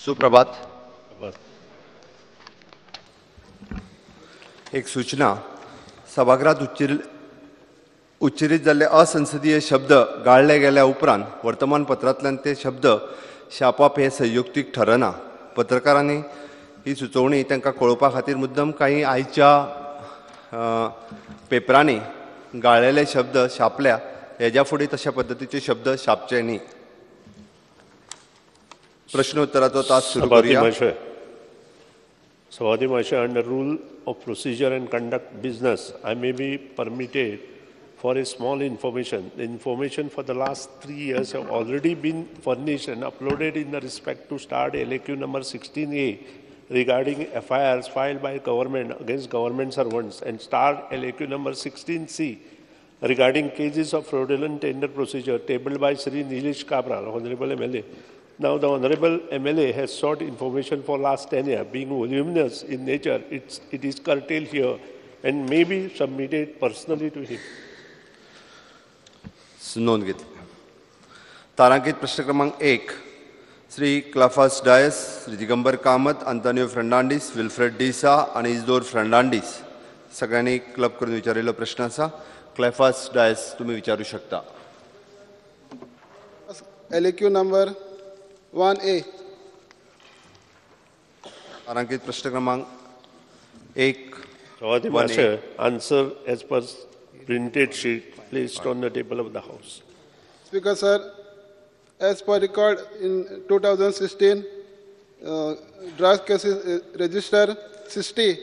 सुप्रभात. एक सूचना, सभागृहात उच्चरीत जाल्ले असंसदीय शब्द गाळ्ळे गेल्या उपरांत वर्तमानपत्रांतल्यान ते शब्द छापप हे संयुक्तीक ठरना. पत्रकारांनी ही सुचोवणी तांकां कळोवपा खातीर मुद्दम काही आयच्या पेपरांनी गाळ्ळेले शब्द छापल्या, हेज्या फुडें तशा पद्दतीचे शब्द छापचे न्ही. प्रश्नोत्तराचो तास सुरू करूया. सभापती महाशय, under rule of procedure and conduct business, I may be permitted for a small information. The information for the last 3 years have already been furnished and uploaded in the respect to start LAQ number 16A regarding FIRs filed by government against government servants and start LAQ number 16C regarding cases of fraudulent tender procedure tabled by Shri Nilesh Cabral, Honorable MLA. Now the Honorable MLA has sought information for last 10 years. Being voluminous in nature, it is curtailed here and may be submitted personally to him. नोंद घेतली. तारांकित प्रश्न क्रमांक 1, Shri Cleofas Dias, Shri Digambar Kamat, Antonio Fernandes, Wilfred D'Sa आनी इजदोर फर्नांडीस सगळ्यांनी club करून विचारिल्लो प्रश्न आसा. क्लाफास डायस, तुमी विचारू शकता. LAQ number 1A. तारांकित प्रश्न क्रमांक 1. सभापती महाशय, answer as per printed sheet placed on the table of the house. Speaker sir, as per record in 2016, drug cases register 60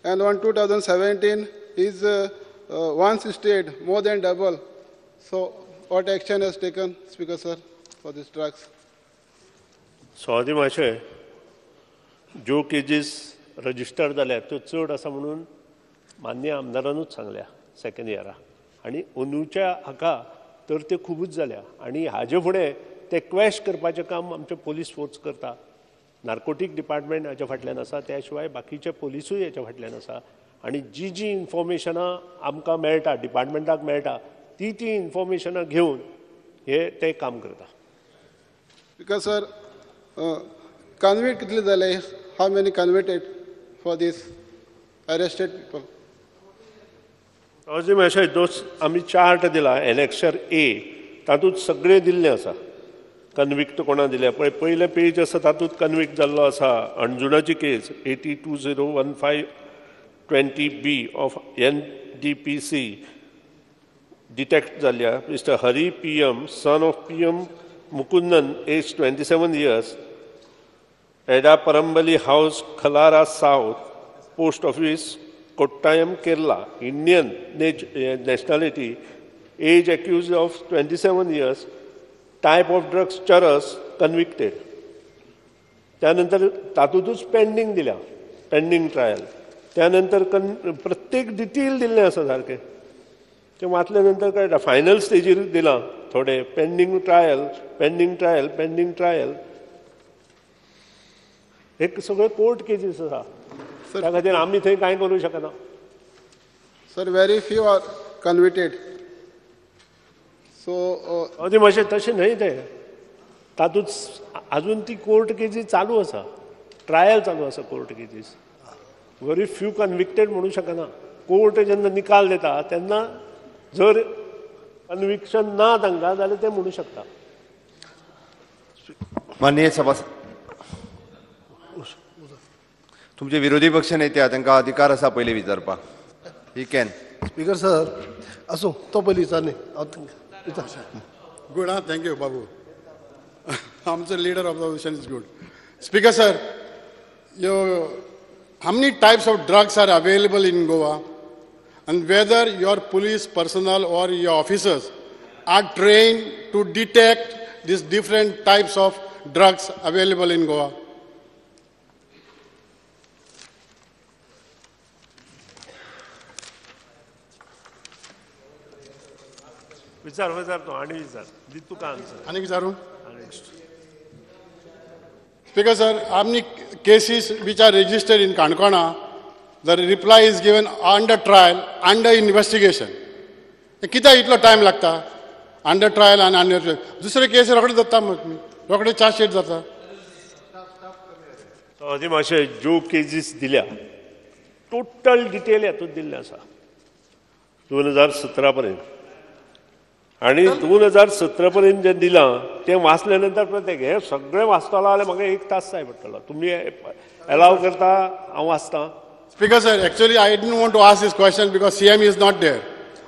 and on 2017 is 168, more than double. So what action has taken, Speaker sir, for these drugs? सभापती महाशय, ज्यो kgs register जाल्या त्यो चड आसा म्हणून मान्य आमदारानूच सांगल्या सेकंड इयरा, आनी अंदूच्या हाका तर ते खुबूच जाल्या आनी हाजे फुडें ते क्वेश करपाचें काम आमचे पोलीस फोर्स करता. नार्कोटीक डिपार्टमेंट हाच्या फाटल्यान आसा, त्या शिवाय बाकीचे पोलिसूय हाच्या फाटल्यान आसा आनी जी जी इन्फॉर्मेशनां आमकां मेळटा, डिपार्टमेंटाक मेळटा, ती ती इन्फॉर्मेशनां घेवन हे ते काम करता. Because sir, convict कितले जाले? How many convicted for this arrested people? सभापती महाशय, दोस आमी चार्ट दिला एनेक्शर ए, तातूंत सगळें दिल्लें आसा. कन्विक्ट कोणा दिल्या पळय, पयलें पेज आसा तातूंत कन्विक्ट जाल्लो आसा. अंजुणाची case 82201520B of NDPC detect जाल्या. Mister Hari PM, son of PM Mukundan, age 27 years, Edaparambali house, Kallara south, post office, Kottayam, Kerala, Indian nationality, age accused of 27 years, type of drugs charas, convicted. त्यानंतर तातूंतच pending दिल्या, pending trial. त्यानंतर प्रत्येक detail दिल्लें आसा सारकें, तें वाचल्या नंतर कळटा. फायनल स्टेजीर दिलां थोडे, pending trial, pending trial, pending trial, हे सगळे कोर्ट केसीस आसा. त्या खातीर आमी थंय कांय करूं शकना. Sir, very few are convicted. So अदी मातशें तशें न्हय तें, तातूंत आजून ती कोर्ट केसी चालू आसा, ट्रायल चालू आसा court cases. Very few convicted म्हणू शकना. कोर्ट जेन्ना निकाल दिता तेन्ना जर कन्विक्शन ना तांकां जाल्यार ते म्हणू शकता. माननीय सभासद, तुमचे विरोधी पक्ष नेते तांकां अधिकार आसा पयलीं विचारपाक. He can. Speaker sir, आसूं, तो पयलीं विचार न्ही. Good, thank you Babu. आमचो leader of the opposition is good. Speaker sir, yo how many types of drugs are available in Goa and whether your police personnel or your officers are trained to detect these different types of drugs available in Goa? विचार विचार तो आनी विचार दी तुका answer. आनी विचारू? Speaker sir, how many cases which are registered in Kankona, the reply is given under trial, under investigation. कित्याक इतलो टायम लागता? अंडर ट्रायल आनी अंडर दुसरे केस रोखडे जाता, रोखडे चार्ज शीट जाता. सभापती मातशे ज्यो केजीस दिल्या टोटल डिटेल हातूंत दिल्लें आसा 2017 पर्यंत आनी 2017 पर्यंत जें दिलां तें वाचल्या नंतर प्रत्येक हें सगळें वाचतलो जाल्यार म्हाका 1 तास जाय पडटलो. तुमी एलाव करता हांव वाचतां. Speaker sir, actually I didn't want to ask this question because CM is not there.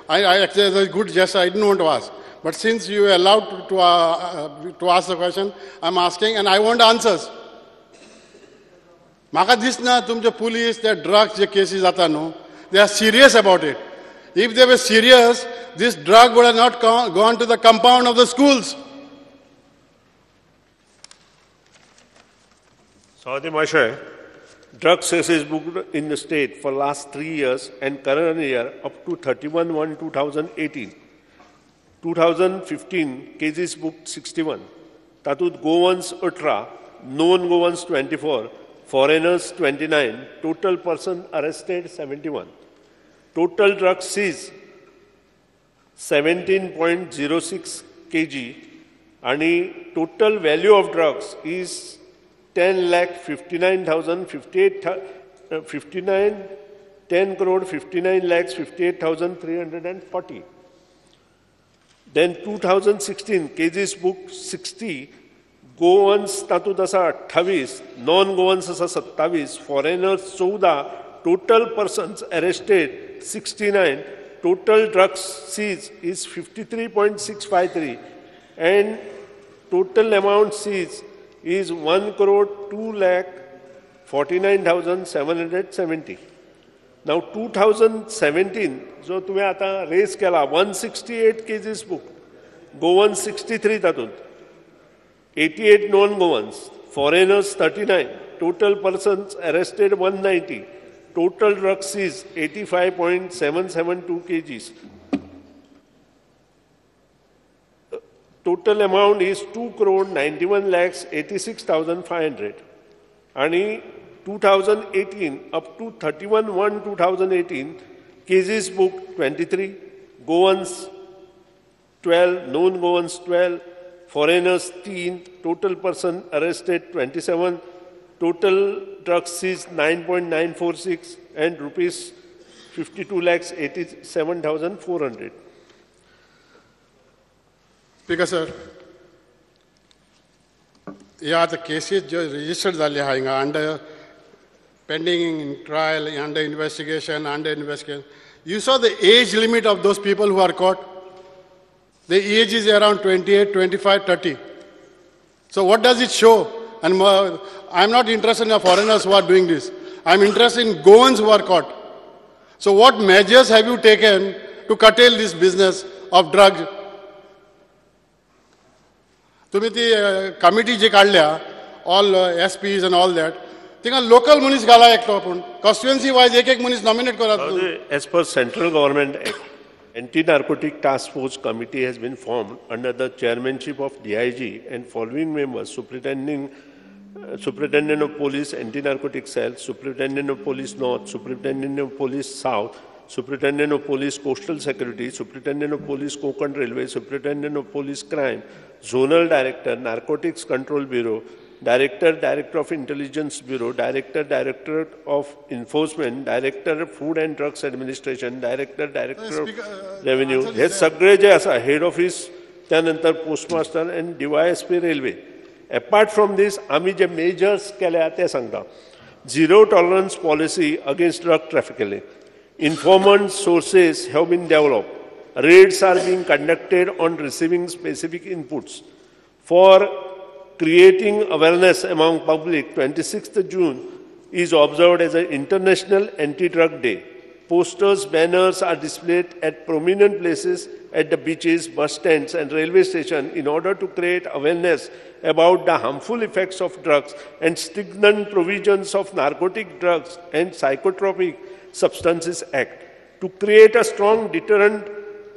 I actually, as a good gesture, I didn't want to ask. But since you allowed to ask the question, I'm asking and I want answers. म्हाका दिसना तुमचे police ते drugs जे केसी जाता न्हू, they are serious about it. If they were serious, this drug would have not gone to the compound of the schools. सभापती महाशय, drugs cases booked in the state for last 3 years and current year up to 31/1/2018. 2015 cases booked 61. तातूंत Goans 18, non Goans 24, foreigners 29, total person arrested 71. Total drugs seized 17.06 kg आणि total value of drugs is 10,59,058,59 10,59,58,340. Then 2016 cases booked 60, Goans तातूंत आसा 28, non Goans आसा 27, foreigners 14, total persons arrested 69, total drugs seized is 53.653 and total amount seized is 1,02,49,770. Now 2017 जो तुवें आतां rays केला 168 cases booked, Goan 63 तातूंत, 88 non Goans, foreigners 39, total persons arrested 190, total drugs seized 85.772 kgs. Total amount is 2,91,86,500. आणि 2018 up to 31/1/2018 cases booked 23, Goans 12, non Goans 12, foreigners 3, total person arrested 27, total drugs seized 9.946 and rupees 52,87,400. Speaker sir, ह्या आतां cases ज्यो registered जाल्ले आहा हिंगा under pending in trial, under investigation, under investigation. You saw the age limit of those people who are caught? The age is around 28, 25, 30. So what does it show? And I'm not interested in the foreigners who are doing this. I'm interested in Goans who are caught. So what measures have you taken to curtail this business of drugs? तुम्ही ती committee जी काडल्या, all SPs and all that, थिंगा local मनीस घाला एकटो आपूण, constituency wise एक एक मनीस नॉमिनेट करात. As per central government act, Anti-Narcotic Task Force Committee has been formed under the chairmanship of DIG and following members: Superintendent of Police, Anti-Narcotic Cell, Superintendent of Police North, Superintendent of Police South, Superintendent of Police Coastal Security, Superintendent of Police Konkan Railway, Superintendent of Police Crime, Zonal Director, Narcotics Control Bureau, Director, Director of Intelligence Bureau, Director, Director of Enforcement, Director, Food and Drugs Administration, Director, Director of Revenue. हे सगळे जे आसा head office, त्यानंतर postmaster and DYSP railway. Apart from this आमी जे measures केल्या ते सांगता. Zero tolerance policy against drug trafficking. Informant sources have been developed. Raids are being conducted on receiving specific inputs. For creating awareness among public, 26th June is observed as an International Anti-Drug Day. Posters, banners are displayed at prominent places at the beaches, bus stands and railway station in order to create awareness about the harmful effects of drugs and stringent provisions of Narcotic Drugs and Psychotropic Substances Act. To create a strong deterrent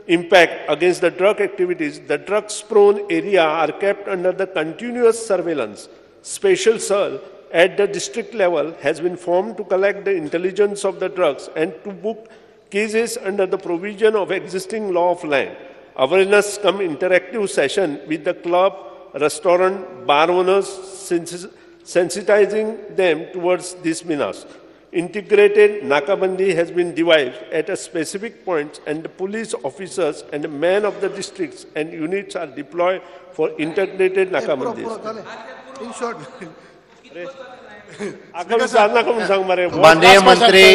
impact against the drug activities, the drugs-prone area are kept under the continuous surveillance. Special cell at the district level has been formed to collect the intelligence of the drugs and to book cases under the provision of existing law of land. Awareness come interactive session with the club, restaurant, bar owners, sensitizing them towards this menace. Integrated Nakabandi has been devised at a specific points, and the police officers and the men of the districts and units are deployed for integrated Nakabandis. In short, माननीय मंत्री,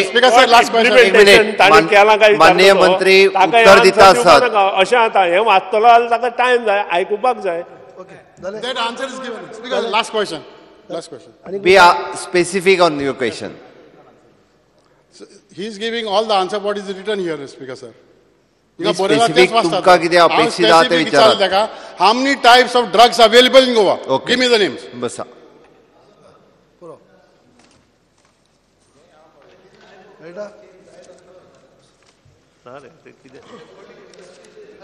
माननीय मंत्री उत्तर दिता आसात. अशें आतां हें वाचतलो जाल्यार ताका टायम जाय, आयकुपाक जाय. That answer is given. Speaker, last question. Last question. Be specific on your question. So he is giving all the answer what is written here, Speaker sir. Specific तुमकां कितें अपेक्षित आसा तें विचारात. How many types of drugs available in Goa? Okay. Give me the names. बसा.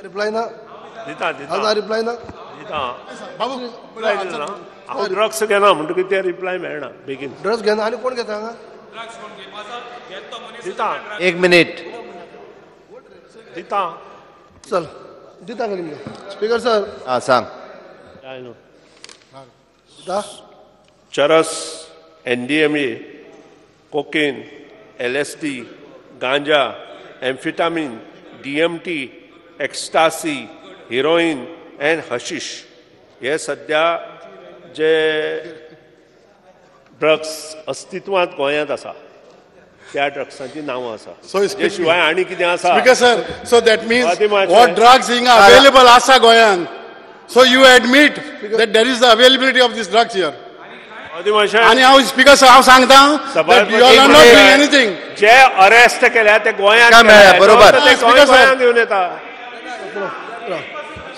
Reply ना दिता, reply ना दिता बाबू. हांव ड्रग्स घेना म्हणटकीर ते रिप्लाय मेळना बेगीन. ड्रग्स घेना आनी कोण घेता हांगा? दिता. एक मिनीट दिता. चल दिता खरी. Speaker sir. आं सांग. Charas, MDMA, cocaine, LSD, ganja, amphetamine, DMT, ecstasy, heroin and hashish हे सध्या जे ड्रग्स अस्तित्वांत गोंयांत आसा त्या ड्रग्सांची नांवां आसा. हे शिवाय आनी कितें आसा? Speaker sir, so that means what drugs हिंगा अवेलेबल आसा गोंयांत, so you admit that there is the availability of this drugs here. आनी हांव स्पीकर सर हांव सांगता you are not doing anything. J arrest केल्या ते गोंयांत, बरोबर, गोंयांत येवन येता.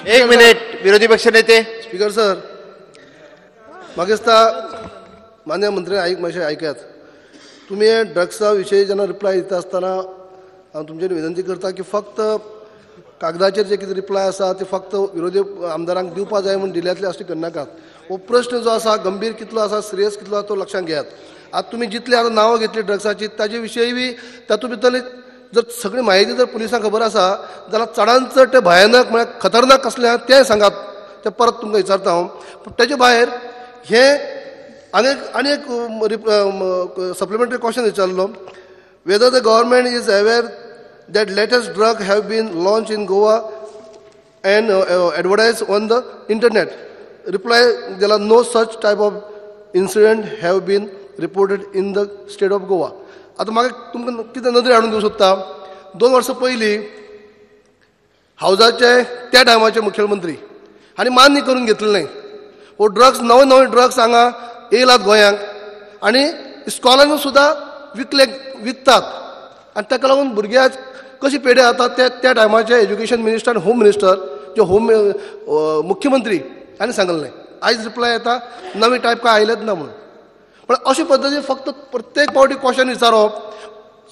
एक मिनिट विरोधी पक्ष नेते. स्पीकर सर, म्हाका दिसता मान्य मंत्री मातशें आयकयात. तुमी ड्रग्सा विशयी जेन्ना रिप्लाय दिता आसतना हांव तुमचे विनंती करता की फक्त कागदाचेर जे कितें रिप्लाय आसा ते फक्त विरोधी आमदारांक दिवपा जाय म्हूण दिल्यांतले अशें करनाकात. हो प्रश्न जो आसा गंभीर कितलो आसा, सिरियस कितलो आसा तो लक्षांत घेयात. आतां तुमी जितली आतां नांवां घेतली ड्रग्साची ताजे विशयी बी तातूंत भितरली जर सगळी म्हायती जर पुलिसांक खबर आसा जाल्यार चडान चड तें भयानक म्हळ्यार खतरनाक कसलें आहा तें सांगात, तें परत तुमकां विचारता हांव. पूण तेजे भायर हें आनी एक सप्लिमेंटरी क्वेश्चन विचारलो, whether the government is aware that latest drug have been launch in Goa and advertise on the internet. Reply दिला, no such type of incident have been reported in the state of Goa. आतां म्हाका तुमकां कितें नदरे हाडून दिवंक सोदता, 2 वर्सां पयलीं हावजाचे त्या टायमाचे मुखेलमंत्री आनी मान्य करून घेतलें न्हय हो ड्रग्स, नवे नवे ड्रग्स हांगा येयलात गोंयांक आनी इस्कॉलांनी सुद्दां विकले विकतात आनी ताका लागून भुरग्यांक कशी पेडे जातात ते त्या टायमाचे एज्युकेशन मिनिस्टर आनी होम मिनिस्टर जे होम मुख्यमंत्री आनी सांगलें. आयज रिप्लाय येता नवी टायप काय आयलेच ना म्हणून. पण अशे पद्दतीन फक्त प्रत्येक पावटी क्वेश्चन विचारप.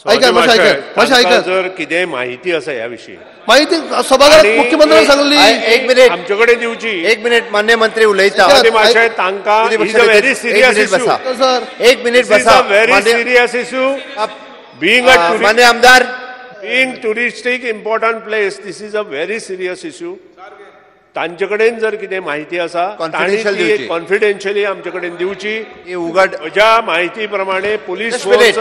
आयकात मातशें, आयकात मातशें, आयकात. जर कितें माहिती आसा ह्या विशीं माहिती सभाघरात मुख्यमंत्र्यांनी सांगली. एक मिनिट आमचे कडेन दिवची. एक मिनिट मान्य मंत्री उलयता. तांकां व्हेरी सिरियस सर. एक मिनिट बसा. Very serious issue. Being a मान्य आमदार, being touristic important place, this is a very serious issue. तांचे कडेन जर कितें माहिती आसा कॉन्फिडेन्शियली कॉन्फिडेन्शियली आमचे कडेन दिवची. उघड म्हज्या माहिती प्रमाणे पुलीस फोर्स.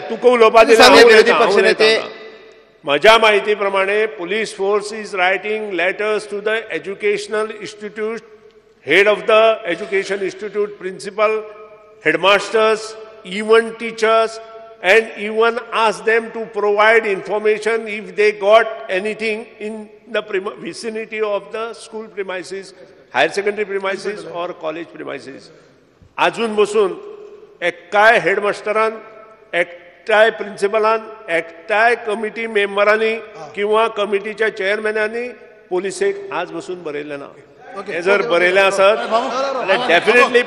तुका उलोवपा विरोधी पक्ष नेते. म्हज्या माहिती प्रमाणे police force is writing letters to the educational institute, head of the education institute, principal, headmasters, even teachers, and even ask them to provide information if they got anything in the vicinity of the school premises, higher secondary premises or college premises. आजून बसून एकटाय हेडमास्टरान, एकटाय प्रिन्सिपलान, एकटाय committee मेंबरांनी किंवा कमिटीच्या चेअरमॅनांनी पोलिसेक आज बसून बरयलें ना. हे जर बरयलें आसत जाल्यार डेफिनेटली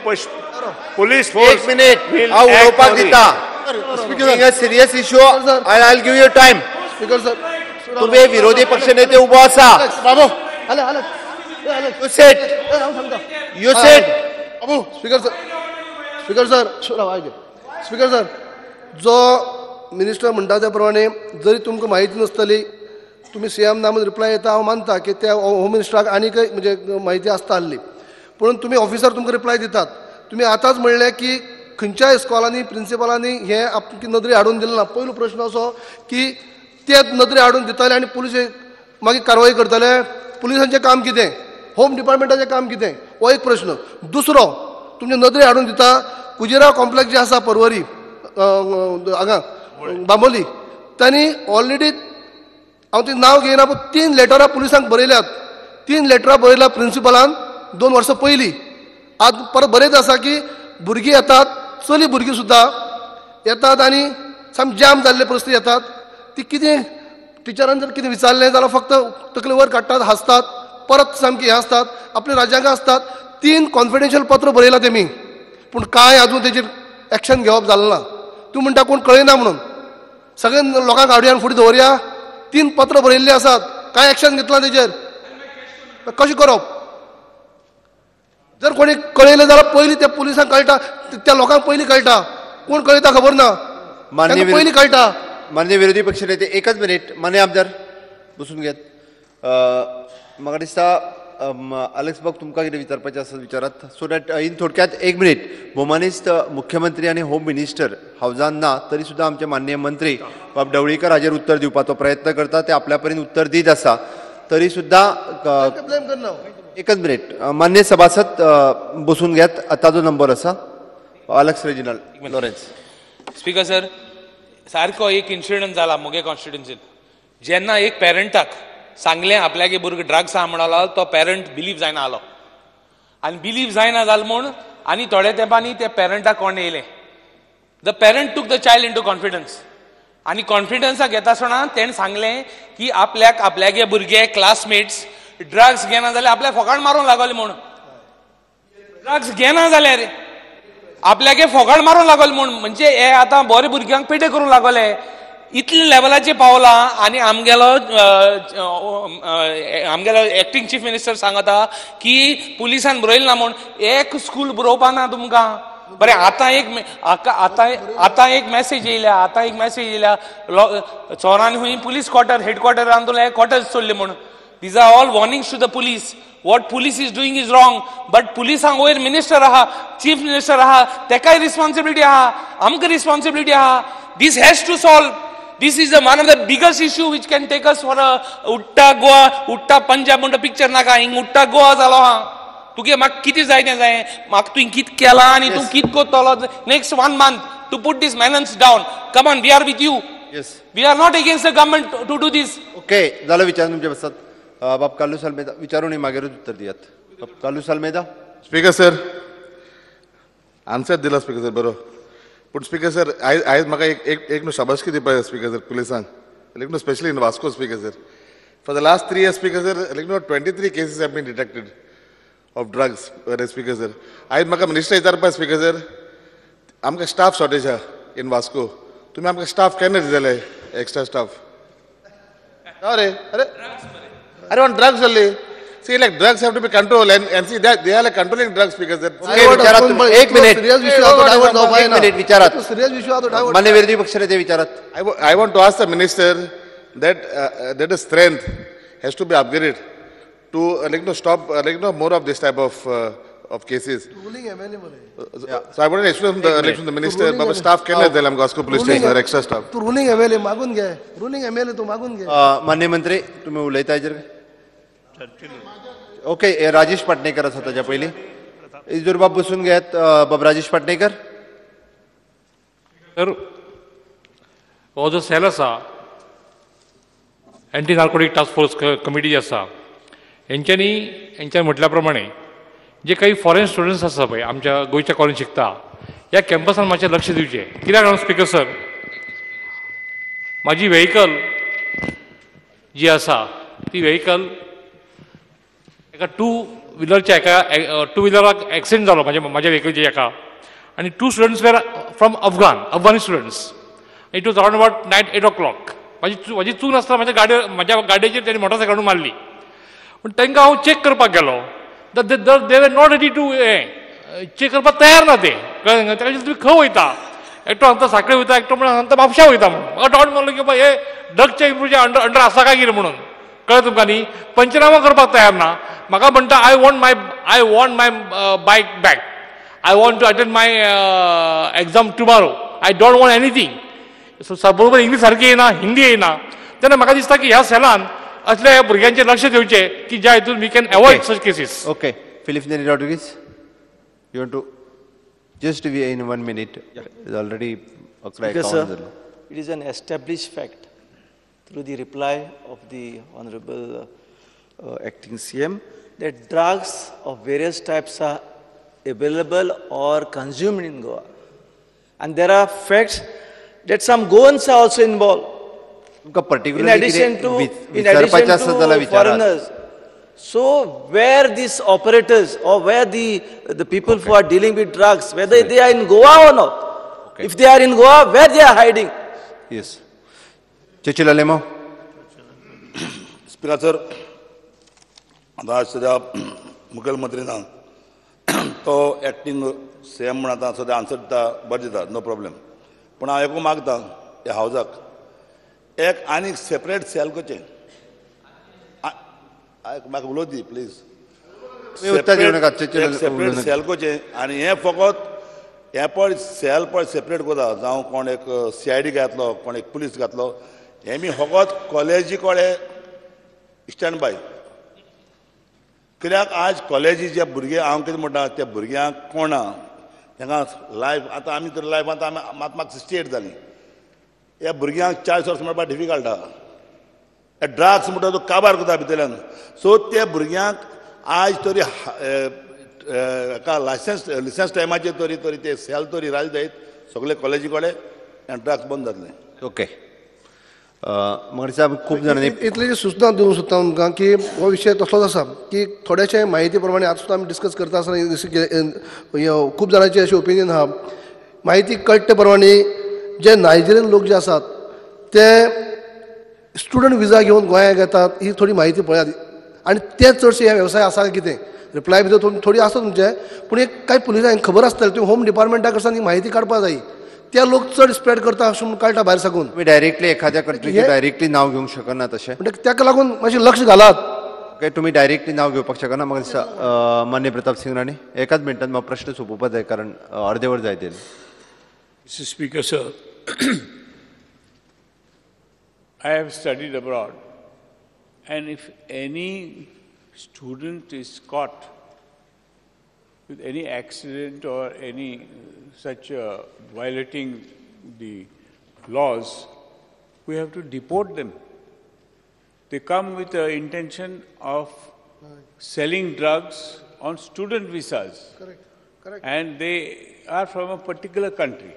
पुलीस फोर्स. एक मिनिट हांव उलोवपाक दिता. A serious issue, I'll give you time. Speaker sir, तुम्ही विरोधी पक्ष नेते उभो आसा. बाबू you sit, you sit. Babu. Speaker sir, speaker sir, speaker sir, जो मिनिस्टर म्हणटा त्या प्रमाणे जरी तुमकां म्हायती नासतली, तुमी सीएम ना म्हणून रिप्लाय येता, हांव मानता की त्या होम मिनिस्टराक आनीकय म्हणजे म्हायती आसता आहली. पूण तुमी ऑफिसर तुमकां रिप्लाय दितात. तुमी आतांच म्हणलें की खंयच्याय इस्कॉलांनी प्रिंसिपलांनी हें आपली नदरे हाडून दिलें ना. पयलो प्रश्न असो की ते नदरे हाडून दिताले आनी पुलीस मागीर कारवाई करतले. पुलिसांचें काम कितें, होम डिपार्टमेंटाचें काम कितें, हो एक प्रश्न. दुसरो, तुमचे नदरे हाडून दिता कुजिरा कॉम्प्लेक्स जे आसा परवरी हांगा बांबोली, तांणी ऑलरेडी हांव तें नांव घेयना पूण 3 लेटरां पुलिसांक बरयल्यात. 3 लेटरां बरयल्या प्रिंसिपलान 2 वर्सां पयलीं. आज परत बरेंच आसा की भुरगीं येतात, चली भुरगीं सुद्दां येतात आनी सामकी जाम जाल्ले परिस्थिती येतात. ती कितें टिचरान जर कितें विचारलें जाल्यार फक्त तकले वयर काडटात, हांसतात, परत सामकी हें आसतात, आपले राज्यांक आसतात. 3 कॉन्फिडेन्शियल पत्र बरयलां तेमी, पूण कांय आजून तेजेर एक्शन घेवप जालें ना. तूं म्हणटा कोण कळयना म्हणून सगळे लोकांक हाडया आनी फुडें दवरया. 3 पत्र बरयल्लीं आसात, कांय एक्शन घेतलां तेजेर? कशें करप? जर कोणी कळयलें जाल्यार पयलीं त्या पुलिसांक कळटा, त्या लोकांक पयलीं कळटा, कोण कळयता खबर ना, पयलीं कळटा. माननीय विरोधी पक्ष नेते, एकच मिनिट. माननीय आमदार बसून घेत. म्हाका दिसता अलेक्स बाब तुमकां कितें विचारपाचें आसा विचारात, सो that in थोडक्यात 1 मिनिट. भोवमानेस्त मुख्यमंत्री आनी होम मिनिस्टर हावजान ना तरी सुद्दां आमचे माननीय मंत्री बाब ढवळीकर हाजेर उत्तर दिवपाचो प्रयत्न करता, ते आपल्या पर्यंत उत्तर दीत आसा. तरी सुद्दां एकच मिनिट. मान्य सभासद बसून घेत. आतांचो नंबर आसा Alex Reginald Lawrence. Speaker sir, सारको एक इन्सिडंट जाला मुगे कॉन्स्टिट्युन्सीन. जेन्ना एक पेरंटाक सांगलें आपल्यागे भुरगो ड्रग्स आहा म्हणलो, तो पेरंट बिलीव जायना आलो आनी बिलीव जायना जालो म्हूण आनी थोड्या तेंपांनी त्या पेरंटाक कोण येयलें. The parent took the child into confidence आनी कॉन्फिडन्साक घेता आसतना तेणें सांगलें की आपल्याक आपल्यागे भुरगे क्लासमेट्स ड्रग्स घेना जाल्यार आपल्याक फोकाण मारूंक लागले म्हूण, ड्रग्स घेना जाल्यार आपल्यागे फोकाण मारूंक लागले म्हूण, म्हणजे हे आतां बरे भुरग्यांक पेटे करूंक लागले. इतले लेवलाचेर पावला आनी आमगेलो आमगेलो एक्टींग चीफ मिनिस्टर सांगता की पुलिसान बरयलें ना म्हूण. एक स्कूल बरोवपा ना तुमकां. बरें, आतां एक आतां एक मॅसेज येयल्या, आतां एक मॅसेज येयल्या चोरांनी खंय पुलीस क्वॉर्टर हेडक्वॉर्टरान क्वॉर्टर्स चोरले म्हूण. These are all warnings to the police. What police is doing is wrong. But पुलिसांक वयर मिनिस्टर आहा, चीफ मिनिस्टर आहा, तेकाय रिस्पॉन्सिबिलिटी आहा, आमकां रिस्पॉन्सिबिलिटी आहा. This has to solve. This is the one of the biggest issue which can take us for a Udta Goa, Udta Punjab म्हणटा picture नाका, हिंग उडटा गोवा जालो आहा. तुगे म्हाका कितें जाय तें जाय, म्हाका तुवें कितें केलां आनी तूं कितें करतलो next 1 month to put this menace down. Come on, we are with you. We are not against the government to do this. Okay, जालो विचार तुमचे बसतात. बाब कार्लुस आल्मेदा विचारून मागीरूच उत्तर दियात. बाब Carlos Almeida. Speaker sir, answer दिला स्पीकर सर बरो. पूण स्पीकर सर, आयज आयज म्हाका एक एक एक न्हू शाबासकी दिवपाक जाय स्पीकर सर पुलिसांक, लायक न्हू specially in Vasco speaker sir. For the last 3 years speaker sir, like न्हू 23 cases have been detected of drugs speaker sir. आयज म्हाका मिनिस्टर विचारपाक स्पीकर सर, आमकां स्टाफ शॉर्टेज आहा इन वास्को, तुमी आमकां स्टाफ केन्ना दितले एक्स्ट्रा स्टाफ? अरे अरे अरे on drugs only. See, like drugs have to be controlled, and see that they are like controlling drugs, speaker sir. एक मिनिट, एक मिनिट विचारात. माननीय विरोधी पक्षनेते विचारात. I want to ask the minister that that the strength has to be upgraded to like no stop like no more of this type of cases. So I want to explain from the minister, Baba staff केन्ना दिले आमकां Vasco police स्टेशनार extra staff? तूं ruling MLA मागून घे, ruling MLA तूं मागून घे. माननीय मंत्री, तुमी उलयता हेजेर? ओके, राजेश पाटणेकर आसा ताच्या पयलीं. इजोर बाब बसून घेयात. बाब राजेश पाटणेकर. सर, हो जो सेल आसा anti narcotic task force committee जी आसा, हेंच्यांनी हेंच्या म्हटल्या प्रमाणे जे काही फॉरेन स्टुडंट्स आसा पळय आमच्या गोंयच्या कॉलेज शिकता, ह्या कॅम्पसान मातशें लक्ष दिवचें. कित्याक लागून स्पीकर सर, म्हाजी व्हेकल जी आसा ती व्हेकल एका टू व्हिलरच्या एका टू व्हिलराक एक्सिडेंट जालो म्हाज्या म्हाज्या व्हेकलच्या एका, आनी 2 students were from Afghani students. It was around about 9-8 o'clock. म्हाजी चूक नासतना म्हाज्या गाडयेर म्हाज्या गाडयेचेर तेणी मोटरसायकल हाडून मारली. पूण तांकां हांव चॅक करपाक गेलो, they were not ready to check करपाक तयार ना ते. कळ्ळें? ताका तुमी खंय वयता? एकटो सांगता साखळे वयता, एकटो म्हणून सांगता म्हापशा वयता म्हणून. म्हाका डावट मारलो की बाबा हे ड्रगच्या इम्प्रूवच्या अंडर आसा काय कितें म्हणून. कळ्ळें तुमकां न्ही? पंचनामा करपाक तयार ना. म्हाका म्हणटा I want my bike back, I want to attend my exam tomorrow, I don't want anything. So बरोबर इंग्लीश सारकी येना, हिंदी येना. तेन्ना म्हाका दिसता की ह्या सेलान असल्या भुरग्यांचेर लक्ष दिवचें की ज्या हितून we can avoid such cases. Okay, Filipe Neri Rodrigues, you want to just be in 1 minute. Is already. Speaker sir, it is an established fact through the reply of the Honorable Acting CM that drugs of various types are available or consumed in Goa. And there are facts that some Goans are also involved. In addition to foreigners. So where these operators or where the people who are dealing with drugs, whether they are in Goa or not, if they are in Goa, where they are hiding? Yes. Churchill Alemo. Speaker sir, आता सध्या मुखेलमंत्री ना तो acting CM म्हण आतां सद्या answer दिता, बरें दिता, नो प्रॉब्लेम. पूण हांव एकू मागता ह्या हावजाक एक आनीक सेपरेट सेल करचें. म्हाका उलोव दी प्लीज. सेपरेट सेल करचें आनी हें फकत हें पळय सेल पळय सेपरेट करता, जावं कोण एक CID घातलो, कोण एक पुलीस घातलो, हें मी फकत कॉलेजी कडेन स्टँड बाय. कित्याक आज कॉलेजी जे भुरगे, हांव कितें म्हणटा, त्या भुरग्यांक कोण ना तांकां लायफ, आतां आमी तर लायफ आतां आमी मात म्हाका 68 जालीं, ह्या भुरग्यांक 40 वर्सां मेळपाक डिफिकल्ट आहा. हे ड्रग्स म्हणटा तो काबार करता भितरल्यान. सो ते भुरग्यांक आज तरी एका लायसन्स टायमाचेर तरी तरी ते सेल तरी राज जायत सगळे कॉलेजी कडेन आनी ड्रग्स बंद जातले. ओके, मगरीर साहेब खूब जाणांनी इतली सुचना दिवंक सोदता तुमकां की हो विशय तसलोच आसा की थोड्याशे म्हायती प्रमाणे आतां सुद्दां आमी डिस्कस करता आसतना खूब जाणांची अशी ओपिनियन आहा. म्हायती कळटे प्रमाणे जे नायजेरियन लोक जे आसात ते स्टुडंट विजा घेवन गोंयांत येतात, ही थोडी म्हायती पळयात. आनी ते चडशे हे वेवसाय आसा कितें रिप्लाय भितर थोडी आसा तुमचे, पूण एक कांय पुलिसांक खबर आसतलें, तुमी होम डिपार्टमेंटा कडल्यान ही म्हायती काडपाक जाय. ते लोक चड स्प्रेड करता अशें म्हणून कळटा भायर साकून. तुमी डायरेक्टली एखाद्या कंट्रीचें डायरेक्टली नांव घेवंक शकना तशें, म्हणजे ताका लागून मातशें लक्ष घालात. ओके, तुमी डायरेक्टली नांव घेवपाक शकना. म्हाका मान्य प्रताप सिंग राणे, एकाच मिनटान म्हाका प्रश्न सोंपोवपाक जाय कारण अर्दे वर जायत येयलें. Mr. Speaker, sir, I have studied abroad, and if any student is caught with any accident or any such violating the laws, we have to deport them. They come with the intention of selling drugs on student visas. Correct. Correct. And they are from a particular country.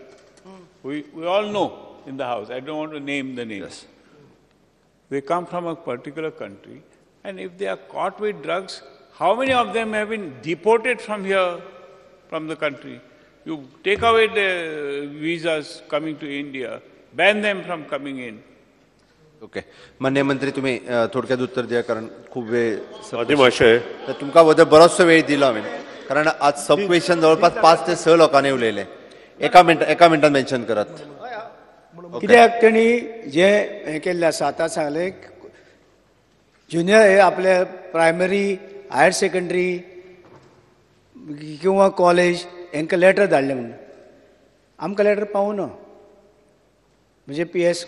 We all know in the house. I don't want to name the names. Yes. They come from a particular country, and if they are caught with drugs, how many of them have been deported from here, from the country? You take away the visas coming to India, ban them from coming in. Okay, मान्य मंत्री तुम्ही थोडक्यात उत्तर द्या कारण खूप वेळ तर तुमकां बरोचसो वेळ दिलो हांवें, कारण आज सब क्वेश्चन जवळपास 5 ते 6 लोकांनी उलयले. एका मिनटान मेन्शन करात. कित्याक तेणी जे हें केल्लें आसा आतां सांगलें, ज्युनियर हे आपले प्रायमरी, हायर सेकंडरी किंवा कॉलेज हांकां लेटर धाडलें म्हणून आमकां लेटर पावना, म्हणजे PS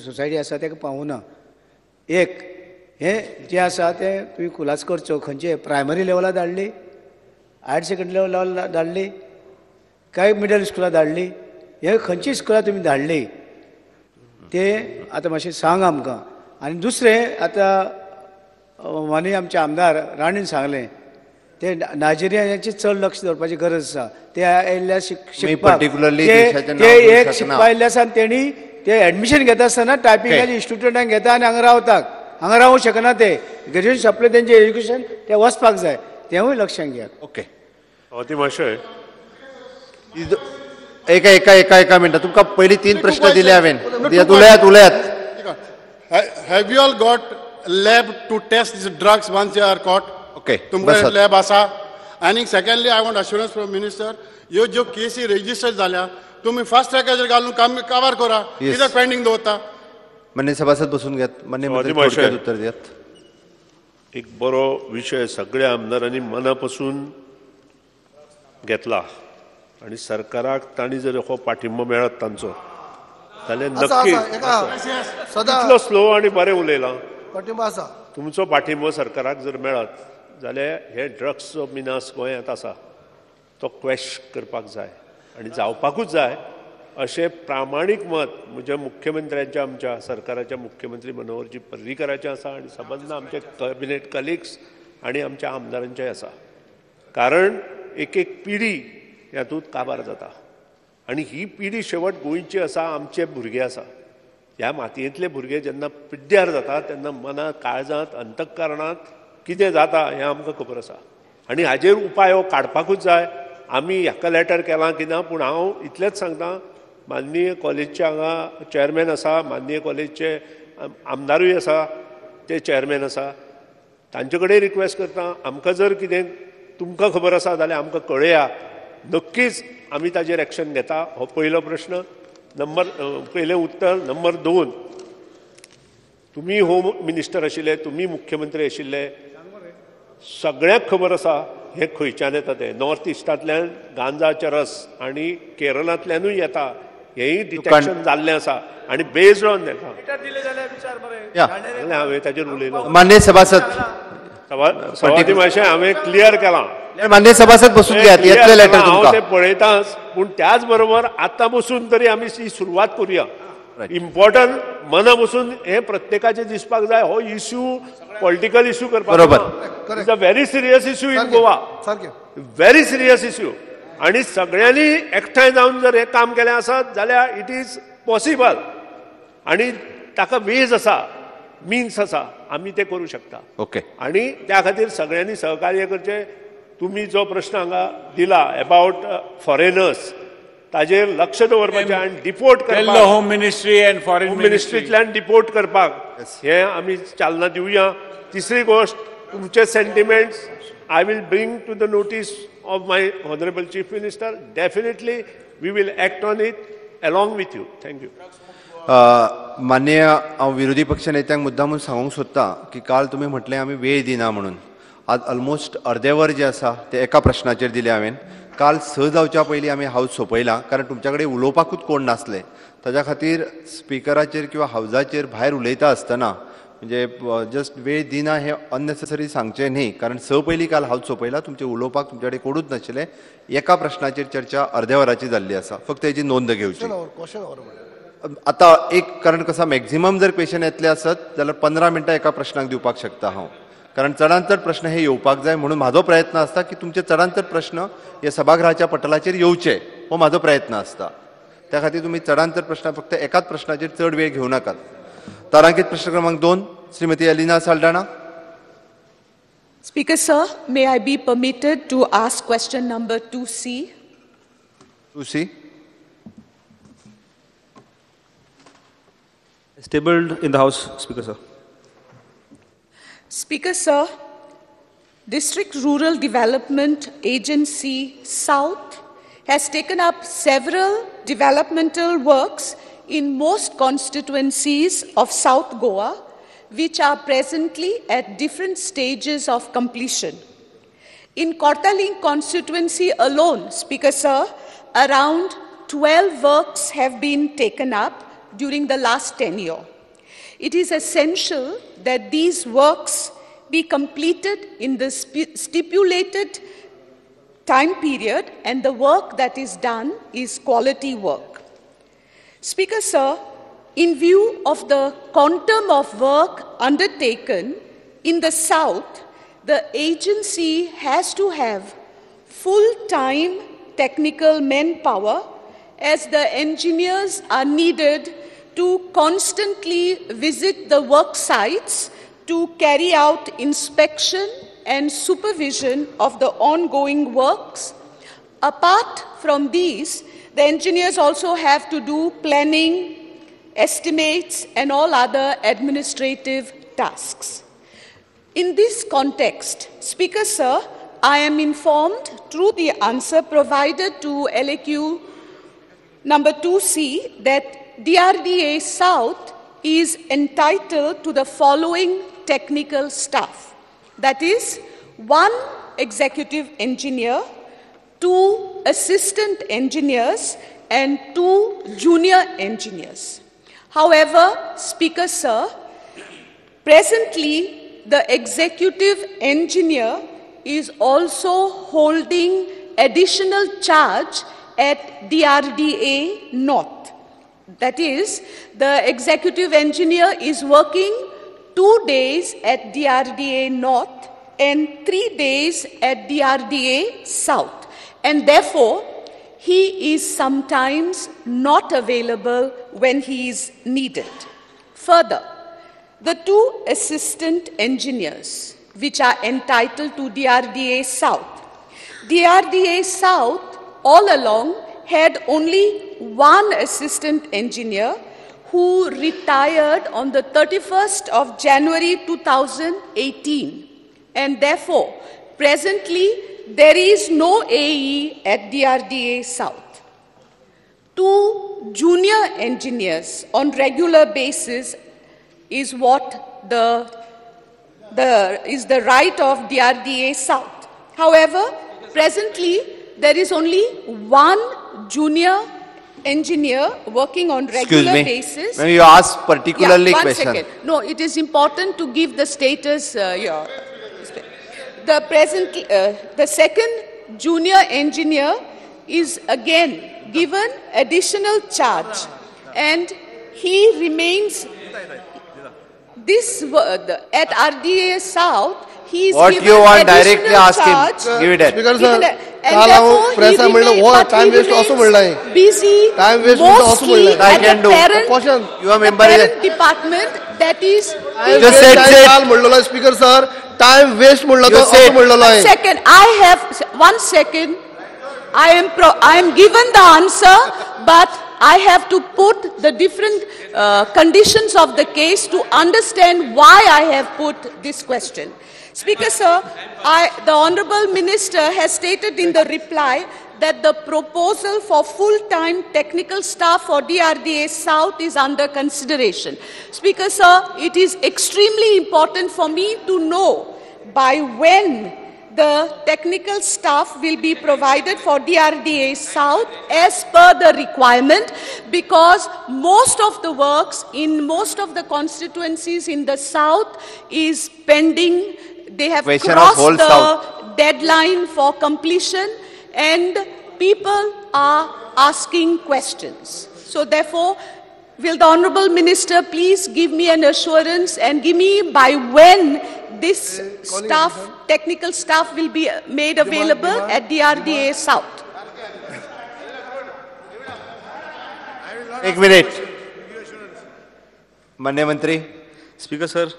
society आसा ताका पावना. एक हें जें आसा तें तुवें खुलास करचो, खंयचे प्रायमरी लेवलार धाडली, हायर सेकंडरी लेवलार धाडली, काय मिडल स्कुलार धाडली, हे खंयची स्कुलां तुमी धाडली ते आतां मातशें सांग आमकां. आनी दुसरें आतां माननीय आमचे आमदार राणीन सांगलें ते नायजेरियाचे चड लक्ष दवरपाची गरज आसा. ते आयिल्ल्या शिकपाक ते एक शिकपा आयिल्ले आसा आनी तेणी ते एडमिशन घेता आसतना टायपिंगाचे स्टुडंटांक घेता आनी हांगा रावतात, हांगा रावूंक शकना ते. ग्रेज्युएशन सोंपलें तेंचें एज्युकेशन ते वचपाक जाय, तेंवूय लक्षांत घेयात. ओके, एका एका एका एका मिनटात तुमकां पयलीं 3 प्रश्न दिले हांवें, उलयात उलयात. Have you all got lab to test these drugs once they are caught? Okay, तुमकां लॅब आसा. आनी secondly I want assurance from minister, ह्यो ज्यो केसी रजिस्टर जाल्या तुमी फास्ट ट्रॅकाचेर घालून काम काबार करा, कित्याक पेंडींग दवरता? मान्य सभासद बसून घेत. मान्य मंत्री थोडक्यात उत्तर दियात. एक बरो विशय सगळ्या आमदारांनी मना पसून घेतला आनी सरकाराक तांणी जर हो पाठिंबो मेळत तांचो जाल्यार नक्की इतलो स्लो आनी बरें उलयलां. पाठिंबो आसा तुमचो, पाठिंबो सरकाराक जर मेळत जाल्यार हे ड्रग्सचो मिनास गोंयांत आसा तो क्वेश करपाक जाय आनी जावपाकूच जाय अशें प्रामाणीक मत म्हज्या मुख्यमंत्र्यांच्या, आमच्या सरकाराच्या मुख्यमंत्री मनोहरजी पर्रीकराचें आसा आनी सबंद आमचे कॅबिनेट कलिग्स आनी आमच्या आमदारांचें आसा. कारण एक एक पिढी हातूंत काबार जाता आनी ही पिढी शेवट गोंयची आसा, आमचे भुरगे आसा. ह्या मातयेंतले भुरगे जेन्ना पिड्ड्यार जाता तेन्ना मनात, काळजांत, अंतःकरणांत कितें जाता हें आमकां खबर आसा आनी हाजेर उपाय हो काडपाकूच जाय. आमी हाका लेटर केलां की ना, पूण हांव इतलेंच सांगता, माननीय कॉलेजचे हांगा चेअरमॅन आसा, माननीय कॉलेजचे आमदारूय आसा, ते चेअरमॅन आसा, तांचे कडेन रिक्वेस्ट करता, आमकां जर कितें तुमकां खबर आसा जाल्यार आमकां कळया, नक्कीच आमी ताजेर एक्शन घेता. हो पयलो प्रश्न नंबर पयलें उत्तर. नंबर 2, तुमी होम मिनिस्टर आशिल्ले, तुमी मुख्यमंत्री आशिल्ले, सगळ्यांक खबर आसा हें खंयच्यान येता तें. नॉर्थ इस्टांतल्यान गांजा चरस आनी केरळांतल्यानूय येता, हेंय डिटेक्शन जाल्लें आसा आनी बेज्ड ऑन that हांवें ताजेर उलयलो. मान्य सभासद सभापती मातशें हांवें क्लियर केलां. मान्य सभासद बसून घेयात, येतलें लेटर तुमकां. हांव तें पळयताच, पूण त्याच बरोबर आतां बसून तरी आमी ही सुरवात करुया. इम्पॉर्टंट मना बसून हें प्रत्येकाचें दिसपाक जाय. हो इश्यू पॉलिटिकल इश्यू करपाक बरोबर, it's a very serious issue in Goa, very serious issue. आनी सगळ्यांनी एकठांय जावन जर हें काम केलें आसत जाल्यार it is possible आनी ताका वेज आसा, मिन्स आसा, आमी तें करूं शकता. ओके, आनी त्या खातीर सगळ्यांनी सहकार्य करचें. तुमी जो प्रश्न हांगा दिला अबाउट फॉरेनर्स, ताजेर लक्ष दवरपाचें आनी डिपोर्ट करपाक, होम मिनिस्ट्री अँड फॉरेन मिनिस्ट्रींतल्यान डिपोर्ट करपाक हें आमी चालना दिवया. तिसरी गोश्ट, तुमचे sentiments I will bring to the notice of my honourable chief minister. Definitely we will act on it along with you. Thank you. माननीय हांव विरोधी पक्ष नेत्यांक मुद्दामून सांगूंक सोदता की काल तुमी म्हटलें आमी वेळ दिना म्हणून, आज ऑलमोस्ट अर्दें वर जें आसा तें एका प्रश्नाचेर दिलें हांवें. काल 6 जावच्या पयलीं आमी हावज सोंपयलां, कारण तुमच्या कडेन उलोवपाकूच कोण नासले. ताज्या खातीर स्पिकराचेर किंवा हावजाचेर भायर उलयता आसतना म्हणजे जस्ट वेळ दिना हें अननेसेसरी सांगचें न्ही, कारण 6 पयलीं काल हावज सोंपयला, तुमचें उलोवपाक तुमचे कडेन कोणूच नाशिल्लें. एका प्रश्नाचेर चर्चा अर्द्या वराची जाल्ली आसा, फक्त हेजी नोंद घेवची. आतां एक, कारण कसो मॅक्झिमम जर क्वेश्चन येतले आसत जाल्यार 15 मिनटां एका प्रश्नाक दिवपाक शकता हांव, कारण चडांत चड प्रश्न हे येवपाक जाय म्हणून म्हाजो प्रयत्न आसता की तुमचे चडांत चड प्रश्न हे सभागृहाच्या पटलाचेर येवचे, हो म्हाजो प्रयत्न आसता. त्या खातीर तुमी चडांत चड प्रश्न, फक्त एकाच प्रश्नाचेर चड वेळ घेवं नाकात. तारांकित प्रश्न क्रमांक 2, Shrimati Alina Saldanha. Speaker sir, may I be permitted to ask question number 2C? 2C. Tabled in the House, Speaker sir. Speaker sir, District Rural Development Agency South has taken up several developmental works in most constituencies of South Goa, which are presently at different stages of completion. In Cortalim constituency alone, Speaker sir, around 12 works have been taken up during the last tenure. It is essential that these works be completed in the stipulated time period, and the work that is done is quality work. Speaker sir, in view of the quantum of work undertaken in the South, the agency has to have full-time technical manpower, as the engineers are needed to constantly visit the work sites to carry out inspection and supervision of the ongoing works. Apart from these, the engineers also have to do planning, estimates, and all other administrative tasks. In this context, Speaker sir, I am informed through the answer provided to LAQ number 2C that DRDA South is entitled to the following technical staff. That is, 1 executive engineer, 2 assistant engineers, and 2 junior engineers. However, Speaker Sir, presently the executive engineer is also holding additional charge at DRDA North. That is, the executive engineer is working 2 days at DRDA North and 3 days at DRDA South. And therefore, he is sometimes not available when he is needed. Further, the 2 assistant engineers, which are entitled to DRDA South. DRDA South all along had only 1 assistant engineer who retired on the 31st of January 2018. And therefore, presently, there is no AE at DRDA South. 2 junior engineers on regular basis is what is the right of DRDA South. However, presently, there is only 1 junior engineer working on regular basis. When you ask particularly one question. Second. No, it is important to give the status. The second junior engineer is again given additional charge, and he remains at RDA South. He is what given you want directly ask charge, him. Give it. Speaker sir, and therefore he remains busy time waste mostly I at can the do. parent, You are the member. parent department, that is. Just said. Speaker sir, time waste You said. Second, I have 1 second. I am given the answer, but I have to put the different conditions of the case to understand why I have put this question. Speaker sir, the Honorable Minister has stated in the reply that the proposal for full-time technical staff for DRDA South is under consideration. Speaker sir, it is extremely important for me to know by when the technical staff will be provided for DRDA South as per the requirement, because most of the works in most of the constituencies in the South is pending. They have Question crossed the South deadline for completion, and people are asking questions. So therefore, will the Honorable Minister please give me an assurance and give me by when this staff, technical staff will be made available at DRDA South. 1 minute. Manya Mantri. Speaker sir,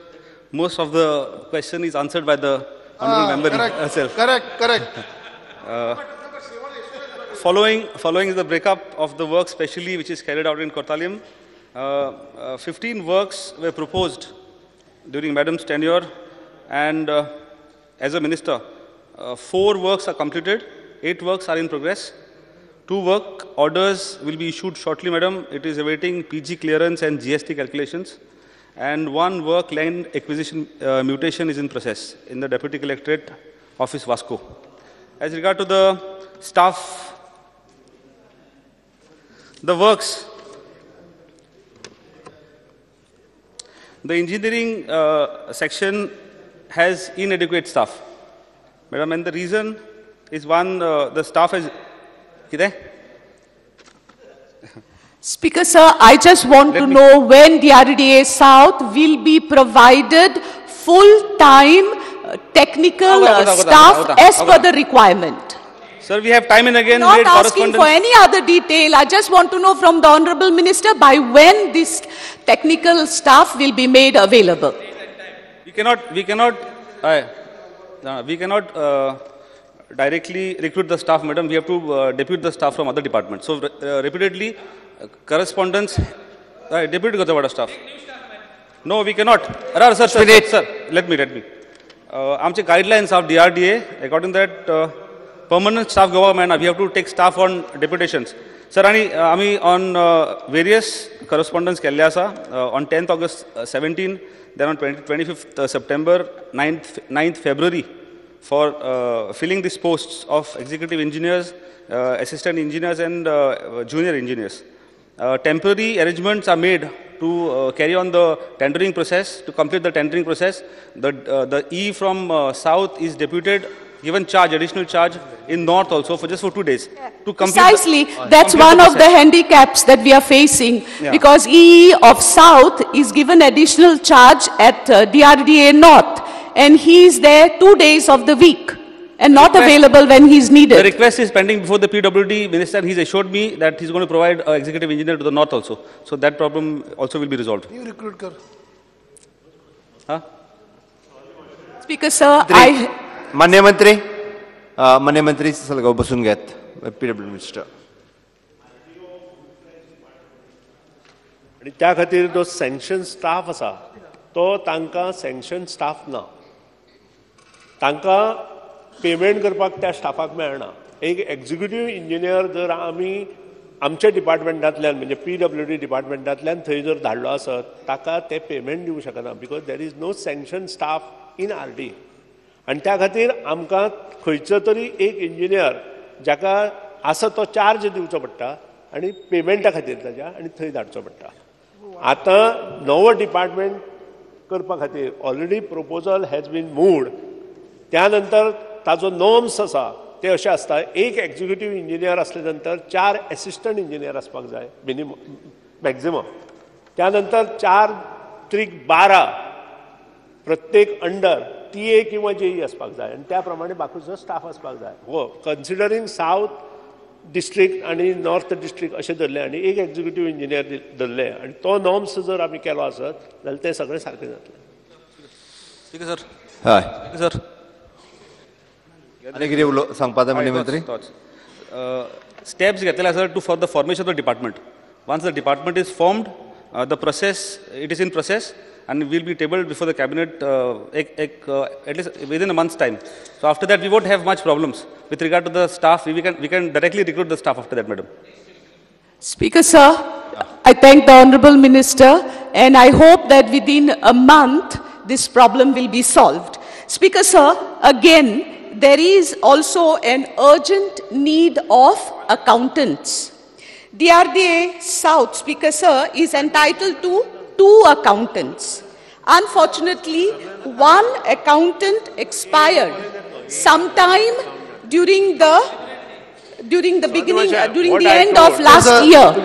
most of the question is answered by the honorable member herself. Correct, correct. Following the breakup of the work, specially which is carried out in Cortalim, 15 works were proposed during Madam's tenure, and as a minister, 4 works are completed, 8 works are in progress. 2 work orders will be issued shortly, Madam. It is awaiting PG clearance and GST calculations. And 1 work land acquisition mutation is in process in the Deputy Collectorate Office, Vasco. As regard to the staff, the works, the engineering section has inadequate staff, Madam, and the reason is one, the staff has... Speaker sir, I just want to know when DRDA South will be provided full-time technical staff as per the requirement. Sir, we have time and again not made asking for any other detail. I just want to know from the Honorable Minister by when this technical staff will be made available. We cannot directly recruit the staff, madam. We have to depute the staff from other departments. So repeatedly, correspondence, depute the staff. No, we cannot. Sir, sir, let me. Amche guidelines of DRDA, according to that, permanent staff government, we have to take staff on deputations. Sir, ami on various correspondence kelle asa, on 10th August 17, Then on 25th September, 9th February, for filling these posts of executive engineers, assistant engineers and junior engineers. Temporary arrangements are made to carry on the tendering process, to complete the tendering process. The E from South is deputed, given charge, additional charge in North also for just for 2 days. To complete Precisely, that's one of the handicaps that we are facing, because EE of South is given additional charge at DRDA North, and he is there 2 days of the week and not available when he's needed. The request is pending before the PWD minister. He's assured me that he's going to provide an executive engineer to the North also. So that problem also will be resolved. You recruit kar. Huh? Speaker sir, मान्य मंत्री, मान्य मंत्री सलगाव बसून घेत, PW minister. आनी त्या खातीर जो सँक्शन स्टाफ आसा तो तांकां सँक्शन स्टाफ ना, तांकां पेमेंट करपाक त्या स्टाफाक मेळना. एक एक्झिक्युटीव इंजिनियर जर आमी आमच्या डिपार्टमेंटांतल्यान म्हणजे पीडब्ल्यूडी डिपार्टमेंटांतल्यान थंय जर धाडलो आसत ताका ते पेमेंट दिवंक शकना, because there is no sanction staff in RD. आनी त्या खातीर आमकां खंयचो तरी एक इंजिनियर जाका आसा तो चार्ज दिवचो पडटा आनी पेमेंटा खातीर ताज्या आनी थंय धाडचो पडटा. आतां नवो डिपार्टमेंट करपा खातीर already proposal has been moved. त्या नंतर ताजो नॉर्म्स आसा ते अशें आसता, एक एक्झिक्युटीव इंजिनियर आसले नंतर 4 एसिस्टंट इंजिनियर आसपाक जाय मिनिमम मॅक्झिमम. त्या नंतर 4 3 12 प्रत्येक अंडर टीए किंवा जेई आसपाक जाय आनी त्या प्रमाणे बाकीचो स्टाफ आसपाक जाय. हो कन्सिडरींग सावथ डिस्ट्रिक्ट आनी नॉर्थ डिस्ट्रिक्ट अशें धरलें आनी एक एक्झिक्युटीव इंजिनियर धरलें आनी तो नॉर्म्स जर आमी केलो आसत जाल्यार तें सगळें सारकें जातलें. ठीक आहे सर. हय सर, आनी कितें उलो सांगपा जाय मान्य मंत्री? स्टेप्स घेतलेले आसा to for the formation of the department. Once the department is formed, the process, it is in process and will be tabled before the cabinet at least within a month's time. So after that we won't have much problems with regard to the staff. We can directly recruit the staff after that, madam. Speaker sir, I thank the Honorable Minister and I hope that within a month this problem will be solved. Speaker sir, again there is also an urgent need of accountants. DRDA South, Speaker sir, is entitled to 2 accountants. Unfortunately, 1 accountant expired sometime during the beginning, during the end of last year. The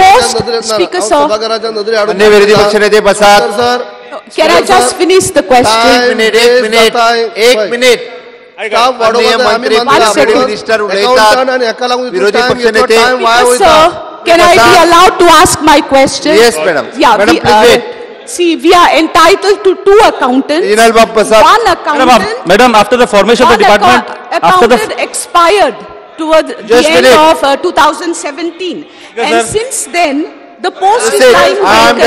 post, Speaker sir. Can I just finish the question? 1 minute. Sir, can I be allowed to ask my question? Yes, madam. Yeah, madam, please wait. See, we are entitled to 2 accountants. One accountant. Madam, after the formation of the department, accountant expired towards the end of 2017, and since then the post is lying vacant.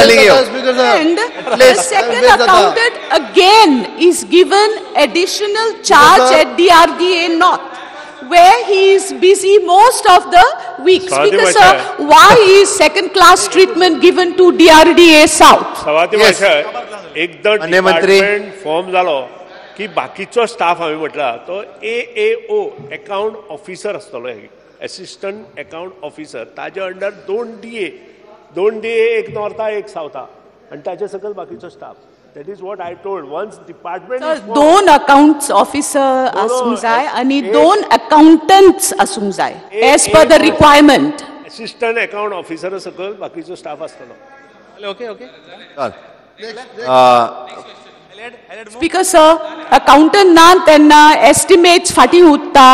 And the second accountant again is given additional charge at DRDA North, where he is busy most of the week. Speaker sir, why is second class treatment given to DRDA South? एकदा department form जालो की बाकीचो staff हांवें म्हटला तो AAO account officer आसतलो, assistant account officer, ताजे under 2 DA, 2 DA, एक नॉर्था एक सावथा आनी ताजे सकयल बाकीचो staff. That is what I told. Once department is formed, 2 accounts officer आसूंक जाय आनी 2 accountants आसूंक जाय as per the requirement. Assistant account officer सकयल बाकीचो स्टाफ आसतलो. Okay, okay. Speaker sir, accountant ना तेन्ना एस्टिमेट्स फाटीं उरता,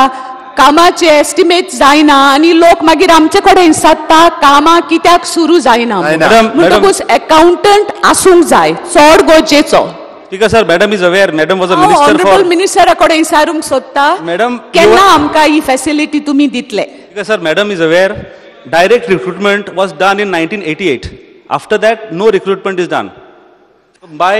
कामाचे एस्टिमेट जायना आनी लोक मागीर आमचे कडेन विचारता कामां कित्याक सुरू जायना. म्हणटकूच अकाउंटंट आसूंक जाय चड गरजेचो. Speaker sir, madam is aware. Madam was a minister for. Honourable मिनिस्टरा कडेन विचारूंक सोदता, मॅडम केन्ना आमकां ही फॅसिलिटी तुमी दितले? Speaker sir, madam is aware. Direct recruitment was done in 1988. After that no recruitment is done. By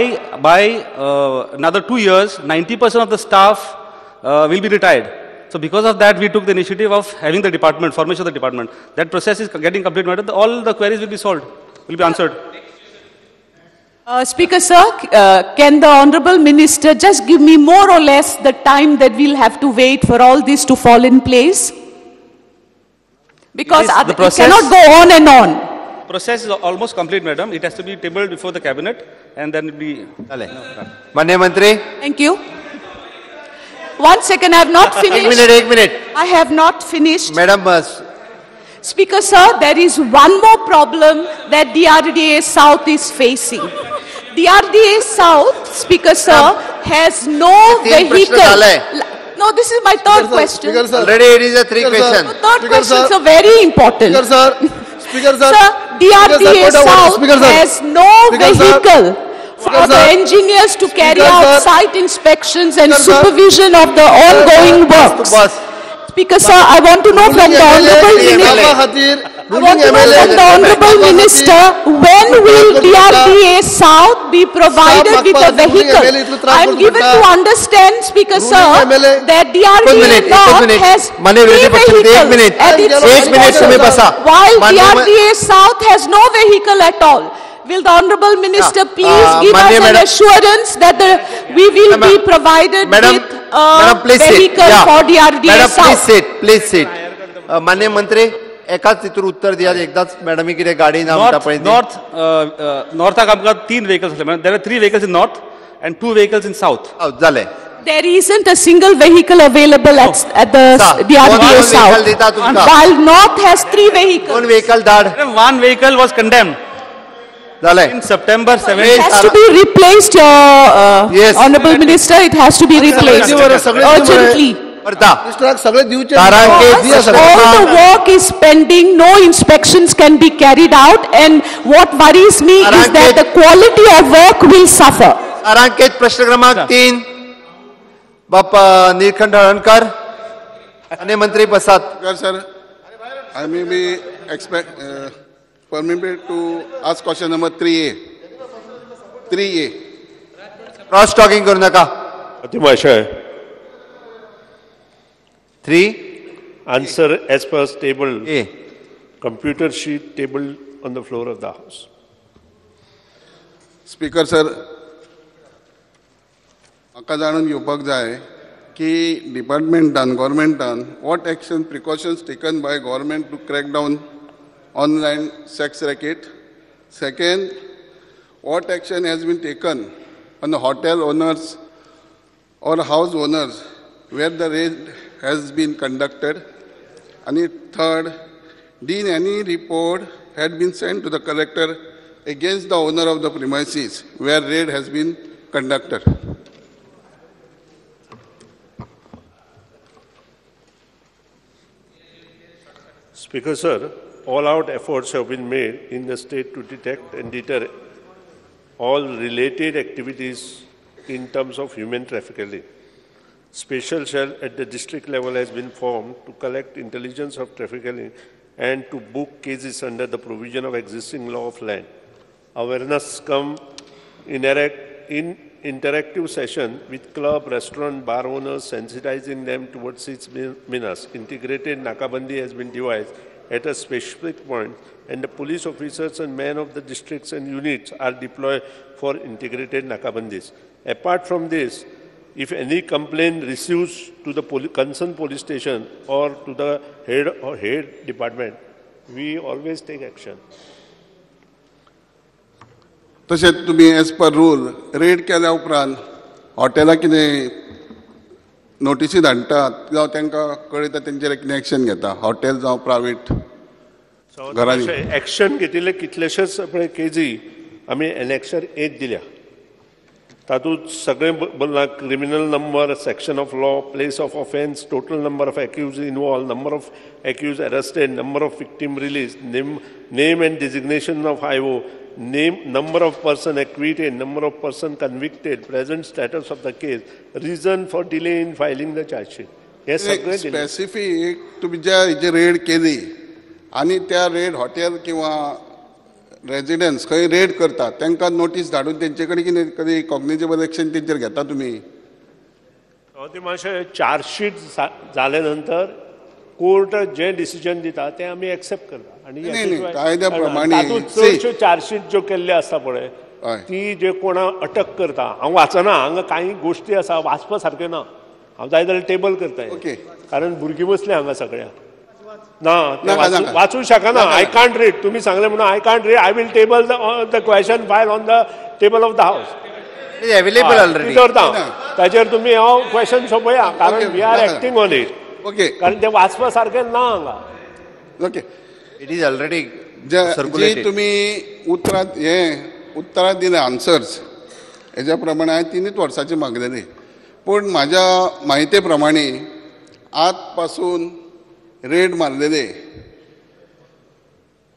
another 2 years, 90% of the staff will be retired. So because of that, we took the initiative of having the department, formation of the department. That process is getting complete. Madam, all the queries will be solved, will be answered. Speaker sir, can the Honorable Minister just give me more or less the time that we'll have to wait for all this to fall in place? Because it cannot go on and on. Process is almost complete, madam. It has to be tabled before the cabinet and then it will be... Manya Mantri. Thank you. 1 second, I have not finished. 1 minute. I have not finished. Madam. Speaker sir, there is one more problem that DRDA South is facing. DRDA South, Speaker sir, has no vehicle. No, this is my third question. Already it is a three question. The third questions are very important. Speaker sir, DRDA South has no vehicle for the engineers to carry out site inspections and supervision of the ongoing works. Speaker sir, I want to know from the Honorable Minister, when will DRDA South be provided with a vehicle? I am given to understand, Speaker sir, that DRDA North has 3 vehicles at its disposal, while DRDA South has no vehicle at all. Will the Honorable Minister please give us an assurance that we will be provided with a vehicle for DRDA South? Please sit. Manya Mantri, एकाच तितूर उत्तर दिया एकदाच madam किती गाडी ना म्हणता पळय. नॉर्थाक आमकां 3 vehicles आसले. There are 3 vehicles in north and 2 vehicles in south. जालें. There isn't a single vehicle available at the DRDA South. While north has 3 vehicles. 1 vehicle धाड. 1 vehicle was condemned. In September 7. It has to be replaced, your Honorable Minister. It has to be replaced urgently. All the work is pending, no inspections can be carried out, and what worries me is that the quality of work will suffer. Aranket प्रश्न क्रमांक 3, बाप नीलकंठ हळर्णकर, माननीय मंत्री बसात. Sir, I may be permitted to ask question number 3A. 3A. Cross talking करू नका. अतिमाशय. 3. Answer as per table. A. Computer sheet table on the floor of the house. Speaker sir, म्हाका जाणून घेवपाक जाय की डिपार्टमेंटान, गव्हर्मेंटान what action precautions taken by government to crack down online sex racket. Second, what action has been taken on the hotel owners or house owners where the raid has been conducted. And third, did any report had been sent to the collector against the owner of the premises where raid has been conducted? Speaker sir, all out efforts have been made in the state to detect and deter all related activities in terms of human trafficking. Special cell at the district level has been formed to collect intelligence of trafficking and to book cases under the provision of existing law of land. Awareness come in interactive session with club, restaurant, bar owners, sensitizing them towards its menace. Integrated Nakabandi has been devised at a specific point, and the police officers and men of the districts and units are deployed for integrated Nakabandis. Apart from this, if any complaint receives to the concerned police station or to the head or head department, we always take action. तशेंच तुमी as per rule red केल्या उपरांत हॉटेलाक कितें नोटिसी धाडटात जावं तांकां कळयता तेंचेर कितें एक्शन घेता हॉटेल जावं प्रायवेट घरांनी? एक्शन घेतिल्ले कितलेशेच पळय केजी आमी एनेक्शर 8 दिल्या. तातूंत सगळें बरयलां, criminal number, section of law, place of offence, total number of accused involved, number of accused arrested, number of victim release, name and designation of IO, name, number of person acquitted, number of person convicted, present status of the case, reason for delay in filing the charge sheet. हे सगळें specific तुमी ज्या हेजेर red केली आनी त्या red hotel किंवा residence खंय रेड करतात तांकां नोटीस धाडून तेंचे कडेन कितें कधी कॉग्निजेबल एक्शन तेंचेर घेता तुमी? ते मातशें चार्जशीट जाले नंतर कोर्ट जे डिसिजन दिता तें आमी एक्सेप्ट करता. आनी कायद्या प्रमाणे चडश्यो चार्जशीट ज्यो केल्ल्यो आसता पळय ती जे कोणा अटक करता हांव वाचना हांगा कांय गोश्टी आसा वाचपा सारकें ना हांव जाय जाल्यार टेबल करता कारण भुरगीं बसली हांगा सगळ्या ना वाचूं शकना I can't read तुमी सांगलें म्हणून I can't read I will table the question file on the table of the house available already दवरता ताचेर तुमी हांव क्वेश्चन सोंपया कारण we are acting on it okay कारण ते वाचपा सारकें ना हांगा ओके it is already जी तुमी उतरां हे उत्तरां दिले आन्सर्स हेज्या प्रमाणे हांवें 3 वर्सांची मागलेली पूण म्हाज्या म्हायते प्रमाणे आज पासून रेड मारलेले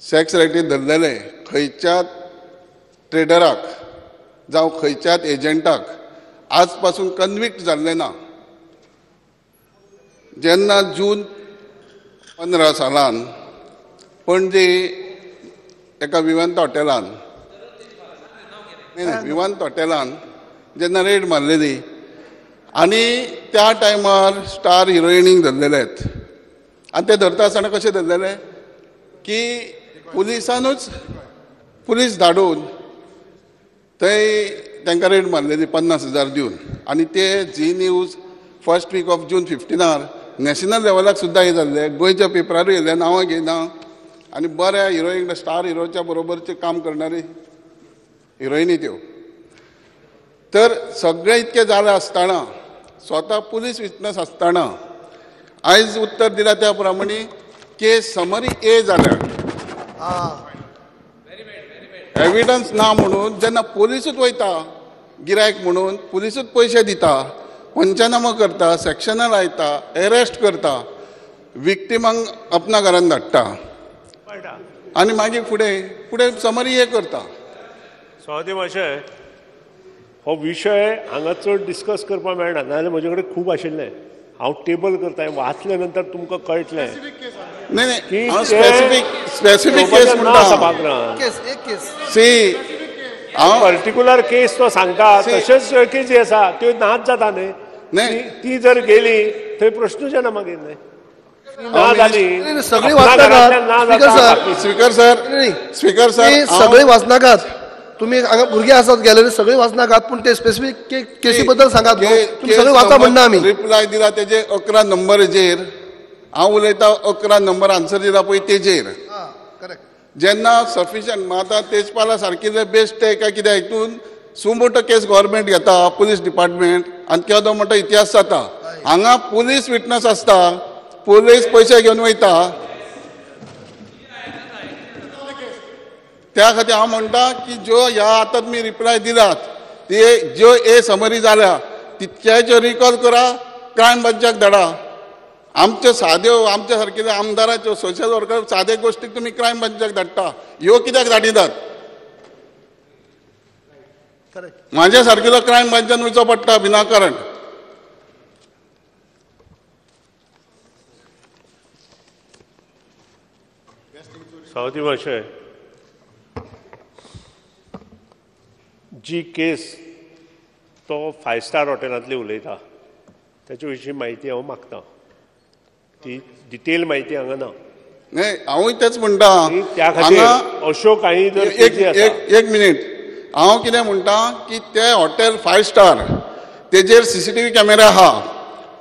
सेक्स रॅकेट धरलेले खंयच्या ट्रेडराक जावं खंयच्याच एजंटाक आज पासून कन्विक्ट जाल्ले ना. जेन्ना जून 15 सालान पणजे एका विवंत हॉटेलान विवंत हॉटेलान जेन्ना रेड मारलेली आनी त्या टायमार स्टार हिरोइनीक धरलेले आनी ते धरता आसतना कशें धरलेले की पुलिसानूच पुलीस धाडून थंय तांकां रेड मारलेली 50,000 दिवन आनी ते Zee news first week of June 15 national लेवलाक सुद्दां हे जाल्ले गोंयच्या पेपरारूय येयले नांवां घेयना आनी बऱ्या हिरोईन स्टार हिरोच्या बरोबरचें काम करणारी हिरोइनी त्यो. तर सगळें इतकें जालें आसतना स्वता पुलीस विटनस आसतना आयज उत्तर दिला त्या प्रमाणे केस समरी ए जाल्या एविडन्स ना म्हणून जेन्ना पोलिसूच वयता गिरायक म्हणून पुलिसूच पयशे दिता पंचनामो करता सेक्शनां लायता एरेस्ट करता विक्टिमांक आपणा घरान धाडटा आनी मागीर फुडें फुडें समरी हे करता. सवादी मातशें हो विशय हांगा चड डिस्कस करपाक मेळना नाजाल्यार म्हजे कडेन खूब आशिल्लें हांव टेबल करता वाचले नंतर तुमकां कळटलें. नाही स्पेसिफिक स्पेसिफिक केस म्हणटा सी पर्टिक्युलर केस तो सांगता तशेंच केसी आसा त्यो नाच जाता न्ही ती जर गेली थंय प्रश्नूच येना मागीर न्ही ना जाली सगळी वाचनाकात. स्पीकर सर स्पीकर सर सगळी वाचनाकात तुम्ही हांगा भुरगे आसात गॅलरी सगळी वाचनाकात पूण ते स्पेसिफीक केसी बद्दल सांगात तुमी सगळी वाचा म्हणना आमी. रिप्लाय दिला तेजे 11 नंबराचेर हांव उलयता 11 नंबर आन्सर दिला पळय तेजेर जेन्ना सफिशियंट आतां तेजपाला सारकिल्ले बेस्ट काय कितें हितून सुमोटो केस गव्हर्मेंट घेता पुलीस डिपार्टमेंट आनी केदो मोठो इतिहास जाता. हांगा पुलीस विटनस आसता पुलीस पयशे घेवन वयता त्या खातीर हांव म्हणटा की ज्यो ह्या आतां तुमी रिप्लाय दिलात ते ज्यो ए समरी जाल्या तितक्याच्यो रिकॉल करा क्रायम ब्रांचाक धाडा. आमच्यो साद्यो आमच्या सारकेल्या आमदाराच्यो सोशल वर्कर सादे गोश्टीक तुमी क्रायम ब्रांचाक धाडटा ह्यो कित्याक धाडिनात? म्हाज्या सारकेलो क्रायम ब्रांचान वयचो पडटा विनाकारण. सावदी मातशें जी केस तो 5 स्टार हॉटेलांतली उलयता ताचे विशीं म्हायती हांव मागता ती डिटेल म्हायती हांगा ना. न्ही हांवूय तेच म्हणटा त्या खातीर अश्यो कांय जर एक मिनीट हांव कितें म्हणटा की ते हॉटेल 5 स्टार तेजेर CCTV camera आहा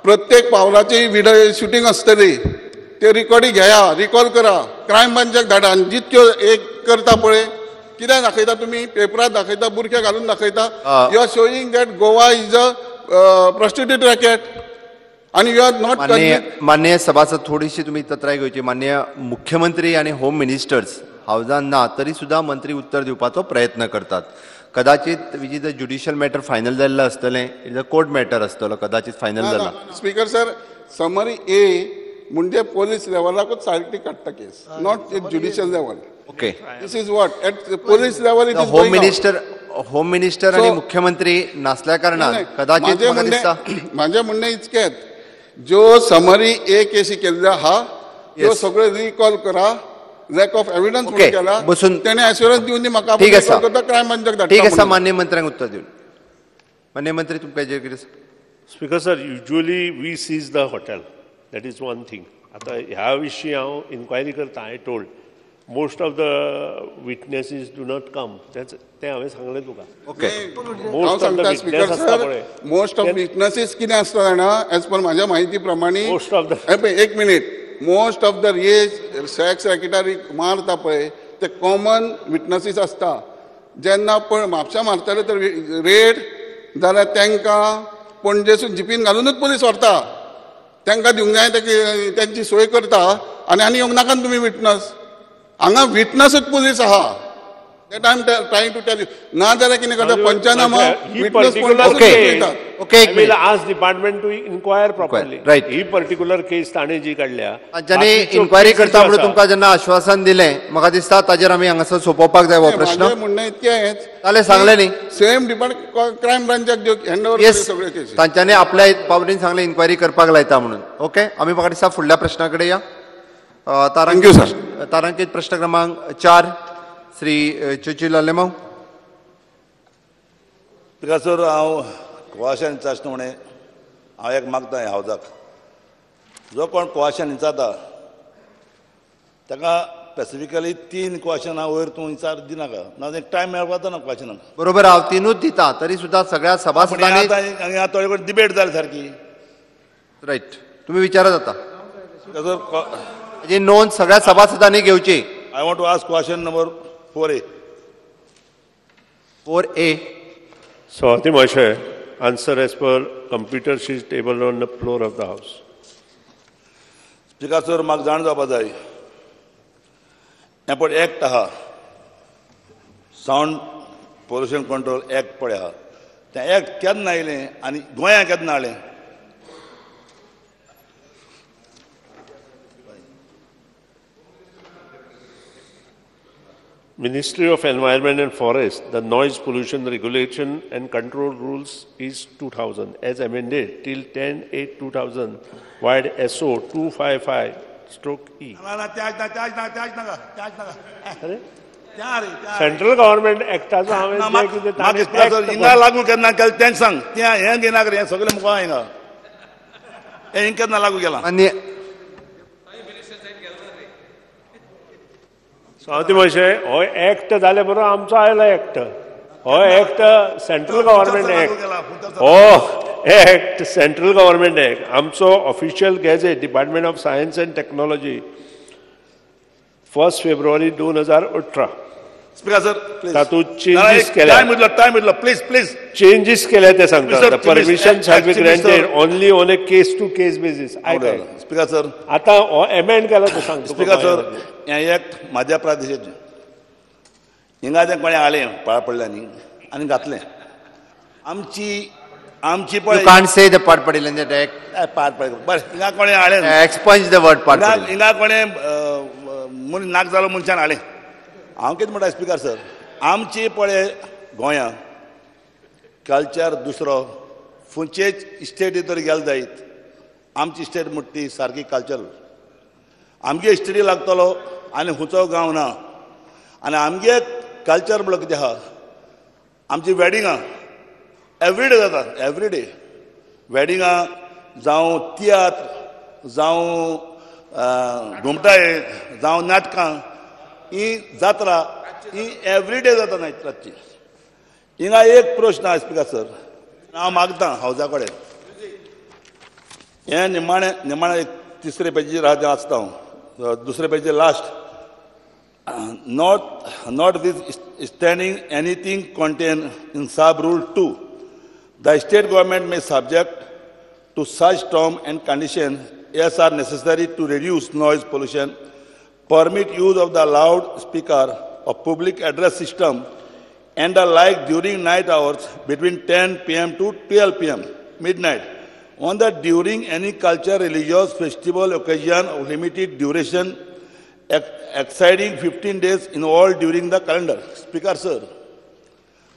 प्रत्येक पावलाची विडियो शुटींग आसतली ते रिकॉर्डी घेया रिकॉल करा क्रायम ब्रांचाक धाडा आनी जितक्यो एक करता पळय कितें दाखयता तुमी पेपरार दाखयता बुरखे घालून दाखयता. You are showing that Goa is a prostitute racket आनी you are not. माननीय सभासद थोडीशी तुमी तत्राय घेवची. माननीय मुख्यमंत्री आनी होम मिनिस्टर्स हावजान ना तरी सुद्दां मंत्री उत्तर दिवपाचो प्रयत्न करतात. कदाचित which is a judicial matter final जाल्लें आसतलें it is a court matter आसतलो कदाचित फायनल जाला. स्पीकर सर समरी ए म्हणजे पोलीस लेवलाकूच सारकी काडटा case not at judicial level. Okay this is what at police level it is. Home minister home minister आनी मुख्यमंत्री नासल्या कारणान कदाचित म्हाजें म्हणणें इतकेंच ज्यो समरी ए केसी केल्ल्यो आहा त्यो सगळ्यो रिकॉल करा लॅक ऑफ एविडन्स म्हणून केला बसून तेणें एश्युरन्स दिवन दी म्हाका ठीक आसा क्रायम ब्रांचाक धाडटा. ठीक आसा माननीय मंत्र्यांक उत्तर दिवन. माननीय मंत्री तुमकां हेजेर कितें? Speaker sir usually we seize the hotel that is one thing. आतां ह्या विशीं हांव इन्क्वायरी करता I told Most of the witnesses do not come. तें हांवें सांगलें तुका. Okay. Most of the witness आसता पळय, मोस्ट ऑफ विटनसीस कितें आसता जाणा, एज पर म्हाज्या म्हायती प्रमाणे, मोस्ट ऑफ the, एक minute, most of the sex रॅकेटार मारता पळय ते कॉमन विटनसीस आसता. जेन्ना पण म्हापशा मारताले तर रेड जाल्यार तांकां पणजेसून जिपीन घालूनच पुलीस व्हरता, तांकां दिवंक जाय तेंची सोय करता आनी आनी येवंक नाका तुमी विटनस. हांगा विटनसूच पुलीस आहा. That I am trying to tell you. ना जाल्यार कितें करता पंचनामा witness. Okay, I will ask department to inquire properly. Right. He particular case ताणें जी काडल्या, ज्यांनी इन्क्वायरी करता म्हणून तुमकां जेन्ना आश्वासन दिलें, म्हाका दिसता ताजेर आमी हांगासर सोंपोवपाक जाय हो प्रश्न. म्हणणें इतकेंच जालें, सांगलें न्ही. सेम डिपार्टमेंट क्रायम ब्रांचाक हँड ओवर सगळे केसी तांच्यांनी आपल्या पावरीन सांगलें इन्क्वायरी करपाक लायता म्हणून. ओके, आमी म्हाका दिसता फुडल्या प्रश्ना कडेन या. तारांकीत प्रश्न क्रमांक 4, श्री चोचिल आलेमाव. सर, हांव क्वाशन विचारता म्हणे हांव एक मागता ह्या हावजाक, जो कोण क्वाशन विचारता ताका स्पेसिफिकली 3 क्वेश्चना वयर तूं विचार दिनाका, ना टायम मेळपाक ना क्वेश्चनाक. बरोबर, हांव 3ूच दिता तरी सुद्दां सगळ्या सभासदांनी आतां थोडे कडेन डिबेट जाली सारकी. रायट, तुमी विचारात आतां. ताजी नोंद सगळ्या सभासदांनी घेवची. I want to ask question number 4A. 4A. Swati Mahashay, answer as per computer sheet table on the floor of the house. Speaker sir, म्हाका जाण जावपा जाय, हें पळय एक्ट आहा, सावंड पोल्युशन कंट्रोल एक्ट पळय आहा, तें एक्ट केन्ना आयलें आनी गोंयांत केन्ना हाडलें? Ministry of Environment and Forest, the Noise Pollution Regulation and Control Rules is 2000 as amended till 10/8/2000 wide SO 255/E. Central Government Act आसा, हांवें हिंगा लागू केन्ना केलें तें सांग. तें हें घेयनाका रे, हें सगळें मुखार हिंगा हें केन्ना लागू केलां? आनी स्वाती महाशय, हो एक्ट जाले बरोबर आमचो आयलो एक्ट. हो एक्ट सेंट्रल गव्हर्मेंट एक्ट, हो एक्ट सेंट्रल गव्हर्मेंट एक्ट. आमचो official gazette department of science and technology 1 February 2018. Speaker sir, तातूंत चेंजीस केल्या, टायम दिलो, प्लीज प्लीज चेंजीस केल्या ते सांगता. Permission shall be granted only on a case to case basis. Speaker sir, आतां हो amend केला तो सांगता. स्पीकर सर, हें एक्ट म्हाज्या प्रदेशाचें, हिंगा तें कोणें हाडलें पाळ पडलें न्ही आनी घातलें. आमची आमची पळय, You can't say the पाड पडिल्लें that act. पाड पडिल्लें बरें, हिंगा कोणें हाडलें, एक्सपंज the word पाड पडिल्लें. हिंगा कोणें नाक जालो मनशान हाडलें. हांव कितें म्हणटा स्पीकर सर, आमची पळय गोंया कल्चर दुसरो खंयचेच स्टेटी तर गेले जायत, आमची स्टेट म्हणटा ती सारकी कल्चर. आमगे स्टेटी लागतलो आनी खंयचो गांव ना. आनी आमगे कल्चर म्हणल्यार कितें आहा, आमची वेडिंगां एवरीडे जाता, एवरीडे वेडिंगां जावं तियात्र जावं घुमटाये जावं नाटकां, ही जात्रा ही एवरीडे जाता नायट रातची. हिंगा एक प्रश्न आहा स्पीकर सर, हांव मागता हावजा कडेन, हें निमाणें निमाणें एक तिसरे पेजीर आहा तें वाचता हांव, दुसरे पेजीर last. Notwithstanding anything contain in sub rule 2, the state government may subject to such term and condition as are necessary to reduce noise pollution, permit use of the loud speaker of public address system and the like during night hours between 10 p.m. to 12 p.m. midnight on the during any culture, religious, festival, occasion of limited duration exceeding 15 days in all during the calendar. Speaker sir,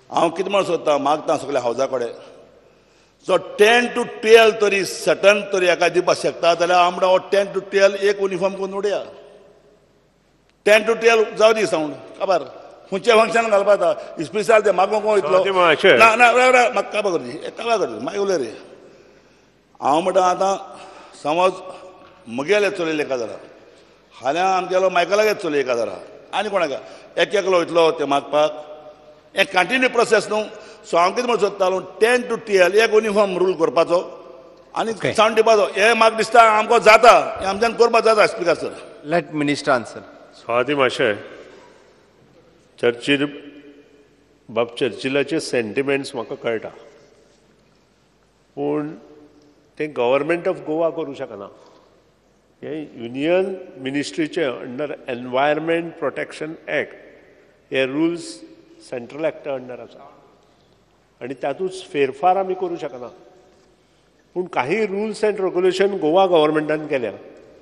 हांव कितें म्हणून सोदता, मागता सगळ्या हावजा कडेन, so 10 to 12 तरी Sutton तरी एका दिवपाक शकता जाल्यार हांव म्हणटा 10 to 12 एक युनिफॉर्म करून उडया. 10 to 12 जावं दी सावंड काबार खंयच्या फंक्शन घालपा जाता स्पेशल ते मागोवंक कोण वयतलो ना ना म्हाका काबार करची काबार करची मागीर उलय रे. हांव म्हणटा आतां समज म्हगेले चलयले एका जाल्यार फाल्यां आमगेलो मायकलागेर चलय एका जाल्यार आनी कोणाक एक एकलो वयतलो ते मागपाक हें कंटिन्यू प्रोसेस न्हू. सो हांव कितें म्हणून सोदतालो 10 to 12 एक युनिफॉर्म रूल करपाचो आनी सावंड दिवपाचो. हें म्हाका दिसता आमकां जाता, हें आमच्यान करपाक जाता. Speaker sir, let minister answer. Swati माशे, चर्चील बाब चर्चिलाचे सेंटिमेंट्स म्हाका कळटा, पूण तें गव्हर्मेंट ऑफ गोवा करूं शकना. हें युनियन मिनिस्ट्रीचें अंडर एनवायरमेंट प्रोटेक्शन एक्ट हे रुल्स सेंट्रल एक्टा अंडर आसा आनी तातूंत फेरफार आमी करूं शकना. पूण काही रुल्स अँड रेगुलेशन गोवा गव्हर्मेंटान केल्या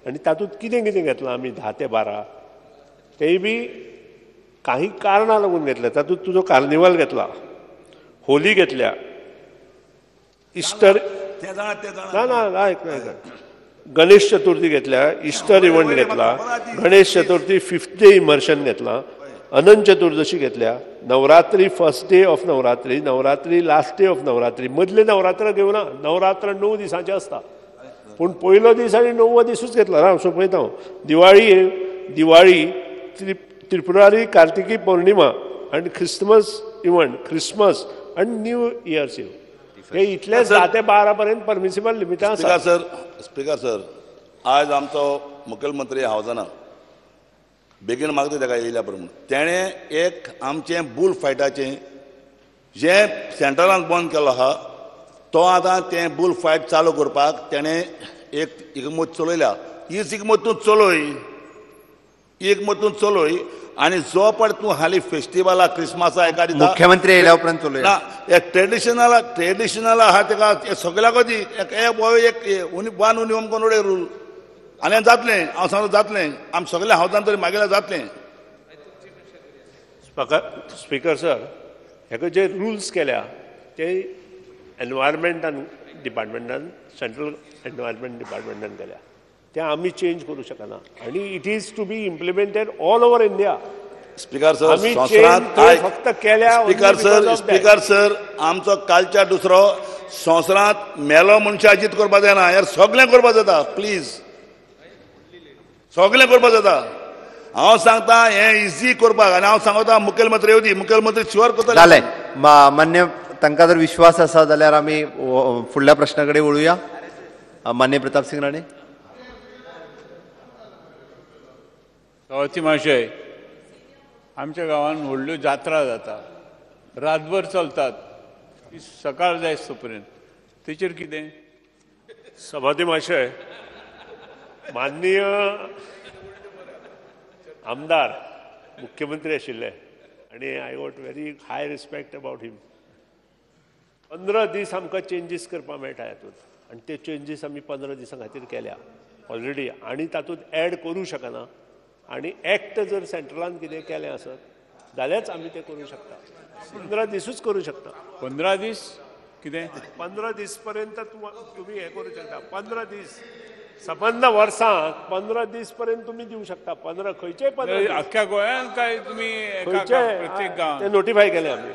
आनी तातूंत कितें कितें घेतलां आमी 10 ते 12 तेय बी काही कारणां लागून घेतल्या. तातूंत तुजो कार्निवल घेतला, होली घेतल्या, इस्टर ना ना आयक गणेश चतुर्थी घेतल्या, इस्टर इव्हंट घेतला, Ganesh Chaturthi 5th day immersion घेतला, अनंत चतुर्दशी घेतल्या, Navratri first day of Navratri, Navratri last day of Navratri. मदले नवरात्र घेवना, नवरात्र 9 दिसांचे आसता पूण पयलो दीस आनी 9वो दिसूच घेतला. हांव सोंपयता हांव. दिवाळी, दिवाळी, त्रिपुरारी, कार्तिकी पौर्णिमा आनी ख्रिसमस इव्हंट, ख्रिसमस आनी न्यू इयर्स इव, हे इतले 10 ते 12 पर्यंत परमिसिबल लिमिटां आसा. सर, स्पीकर सर, आज आमचो मुखेलमंत्री हांव जाणा बेगीन मागता ताका येयल्या प्रमाण तेणें एक आमचें बूल फायटाचें जें सेंट्रलान बंद केल्लो आहा तो आतां तें बूल फायट चालू करपाक तेणें एक इकमत चलयल्या. हीच इकमत तूं चलय, एक मत तूं चलय आनी जो पळय तूं हालीं फेस्टिवला क्रिसमसा एका दिसा मुख्यमंत्री येयल्या उपरांत चलया ना एक ट्रेडिशनल ट्रेडिशनल आहा तेका सगळ्याक दी एक वन युनिफॉर्म करून उडय रूल आनी जातलें. हांव सांगता जातलें, आम सगळ्या हावजान तरी मागयल्यार जातलें. स्पीकर सर, हेका जे रुल्स केल्या ते एनवायरमेंटान डिपार्टमेंटान, सेंट्रल एनवायरमेंट डिपार्टमेंटान केल्या, ते आमी चेंज करूं शकना आनी it is to be implemented all over India. Speaker sir, फक्त केल्या. स्पीकर सर, स्पीकर सर, आमचो कालच्या दुसरो संवसारांत मेलो मनशां अजीत करपाक जायना यार, सगळें करपाक जाता. प्लीज, सगळें करपाक जाता. हांव सांगता हें इजी करपाक आनी हांव सांगता मुखेलमंत्री येवदी, मुखेलमंत्री शुअर करतले. जालें मान्य, तांकां जर विश्वास आसा जाल्यार आमी फुडल्या प्रश्ना कडेन वळुया. मान्य प्रताप सिंग राणे. सभापती महाशय, आमच्या गांवांत व्हडल्यो जात्रा जाता, रातभर चलतात, सकाळ जायस तो पर्यंत, तेचेर कितें? सभापती महाशय, माननीय आमदार मुख्यमंत्री आशिल्ले आनी I got very high respect about him. 15 दीस आमकां चेंजीस करपाक मेळटा हातूंत आनी ते चेंजीस आमी 15 दिसां खातीर केल्या ऑलरेडी आनी तातूंत एड करूं शकना आनी एक्ट जर सेंट्रलान कितें केलें आसत जाल्यारच आमी तें करूं शकता. 15 दिसूच करूं शकता. 15 दीस कितें? 15 दीस पर्यंत तुमी हें करूं शकता. 15 दीस सबंद वर्साक 15 दीस पर्यंत तुमी दिवं शकता. 15 खंयचे 15 अख्ख्या गोंयांत काय तुमी प्रत्येक गांवांत ते नोटिफाय केले आमी,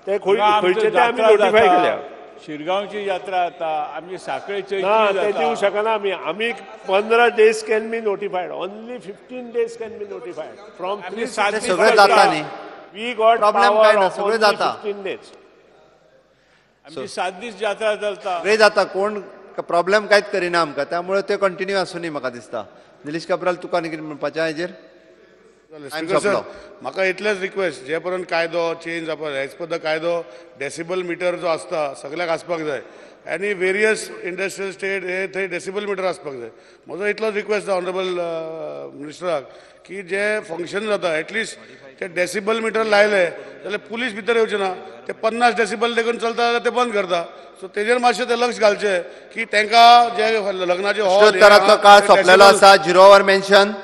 ते खंयचे ते आमी नोटिफाय केल्या. शिरगांवची जात्रा जाता, आमची साखळेची ना, ते दिवं शकना आमी. आमी 15 days can be notified, only 15 days can be notified from सगळें जाता न्ही, we got problem काय ना, सगळें जाता. 15 डेज आमची 7 दीस जात्रा चलता, सगळें जाता, कोण प्रॉब्लेम कांयच करिना आमकां, त्यामुळे ते कंटिन्यू आसूं म्हाका दिसता. निलेश काब्राल, तुका आनी कितें म्हणपाचें हाजेर? सर, म्हाका इतलेंच रिक्वेस्ट, जे पर्यंत कायदो चेंज जावपाक जाय, एज पर the कायदो डेसिबल मिटर जो आसता सगळ्याक आसपाक जाय आनी वेरियस इंडस्ट्रियल स्टेट हे थंय डेसिबल मिटर आसपाक जाय. म्हजो इतलोच रिक्वेस्ट ऑनरेबल मिनिस्टराक की जे फंक्शन जाता एटलिस्ट ते डेसिबल मिटर लायले जाल्यार पुलीस भितर येवचे ना, ते 50 डेसिबल देखून चलता जाल्यार ते बंद करता. सो तेजेर मातशें ते लक्ष घालचें की तांकां जे लग्नाचे हॉल काळ सोंपलेलो आसा, 0 our mention.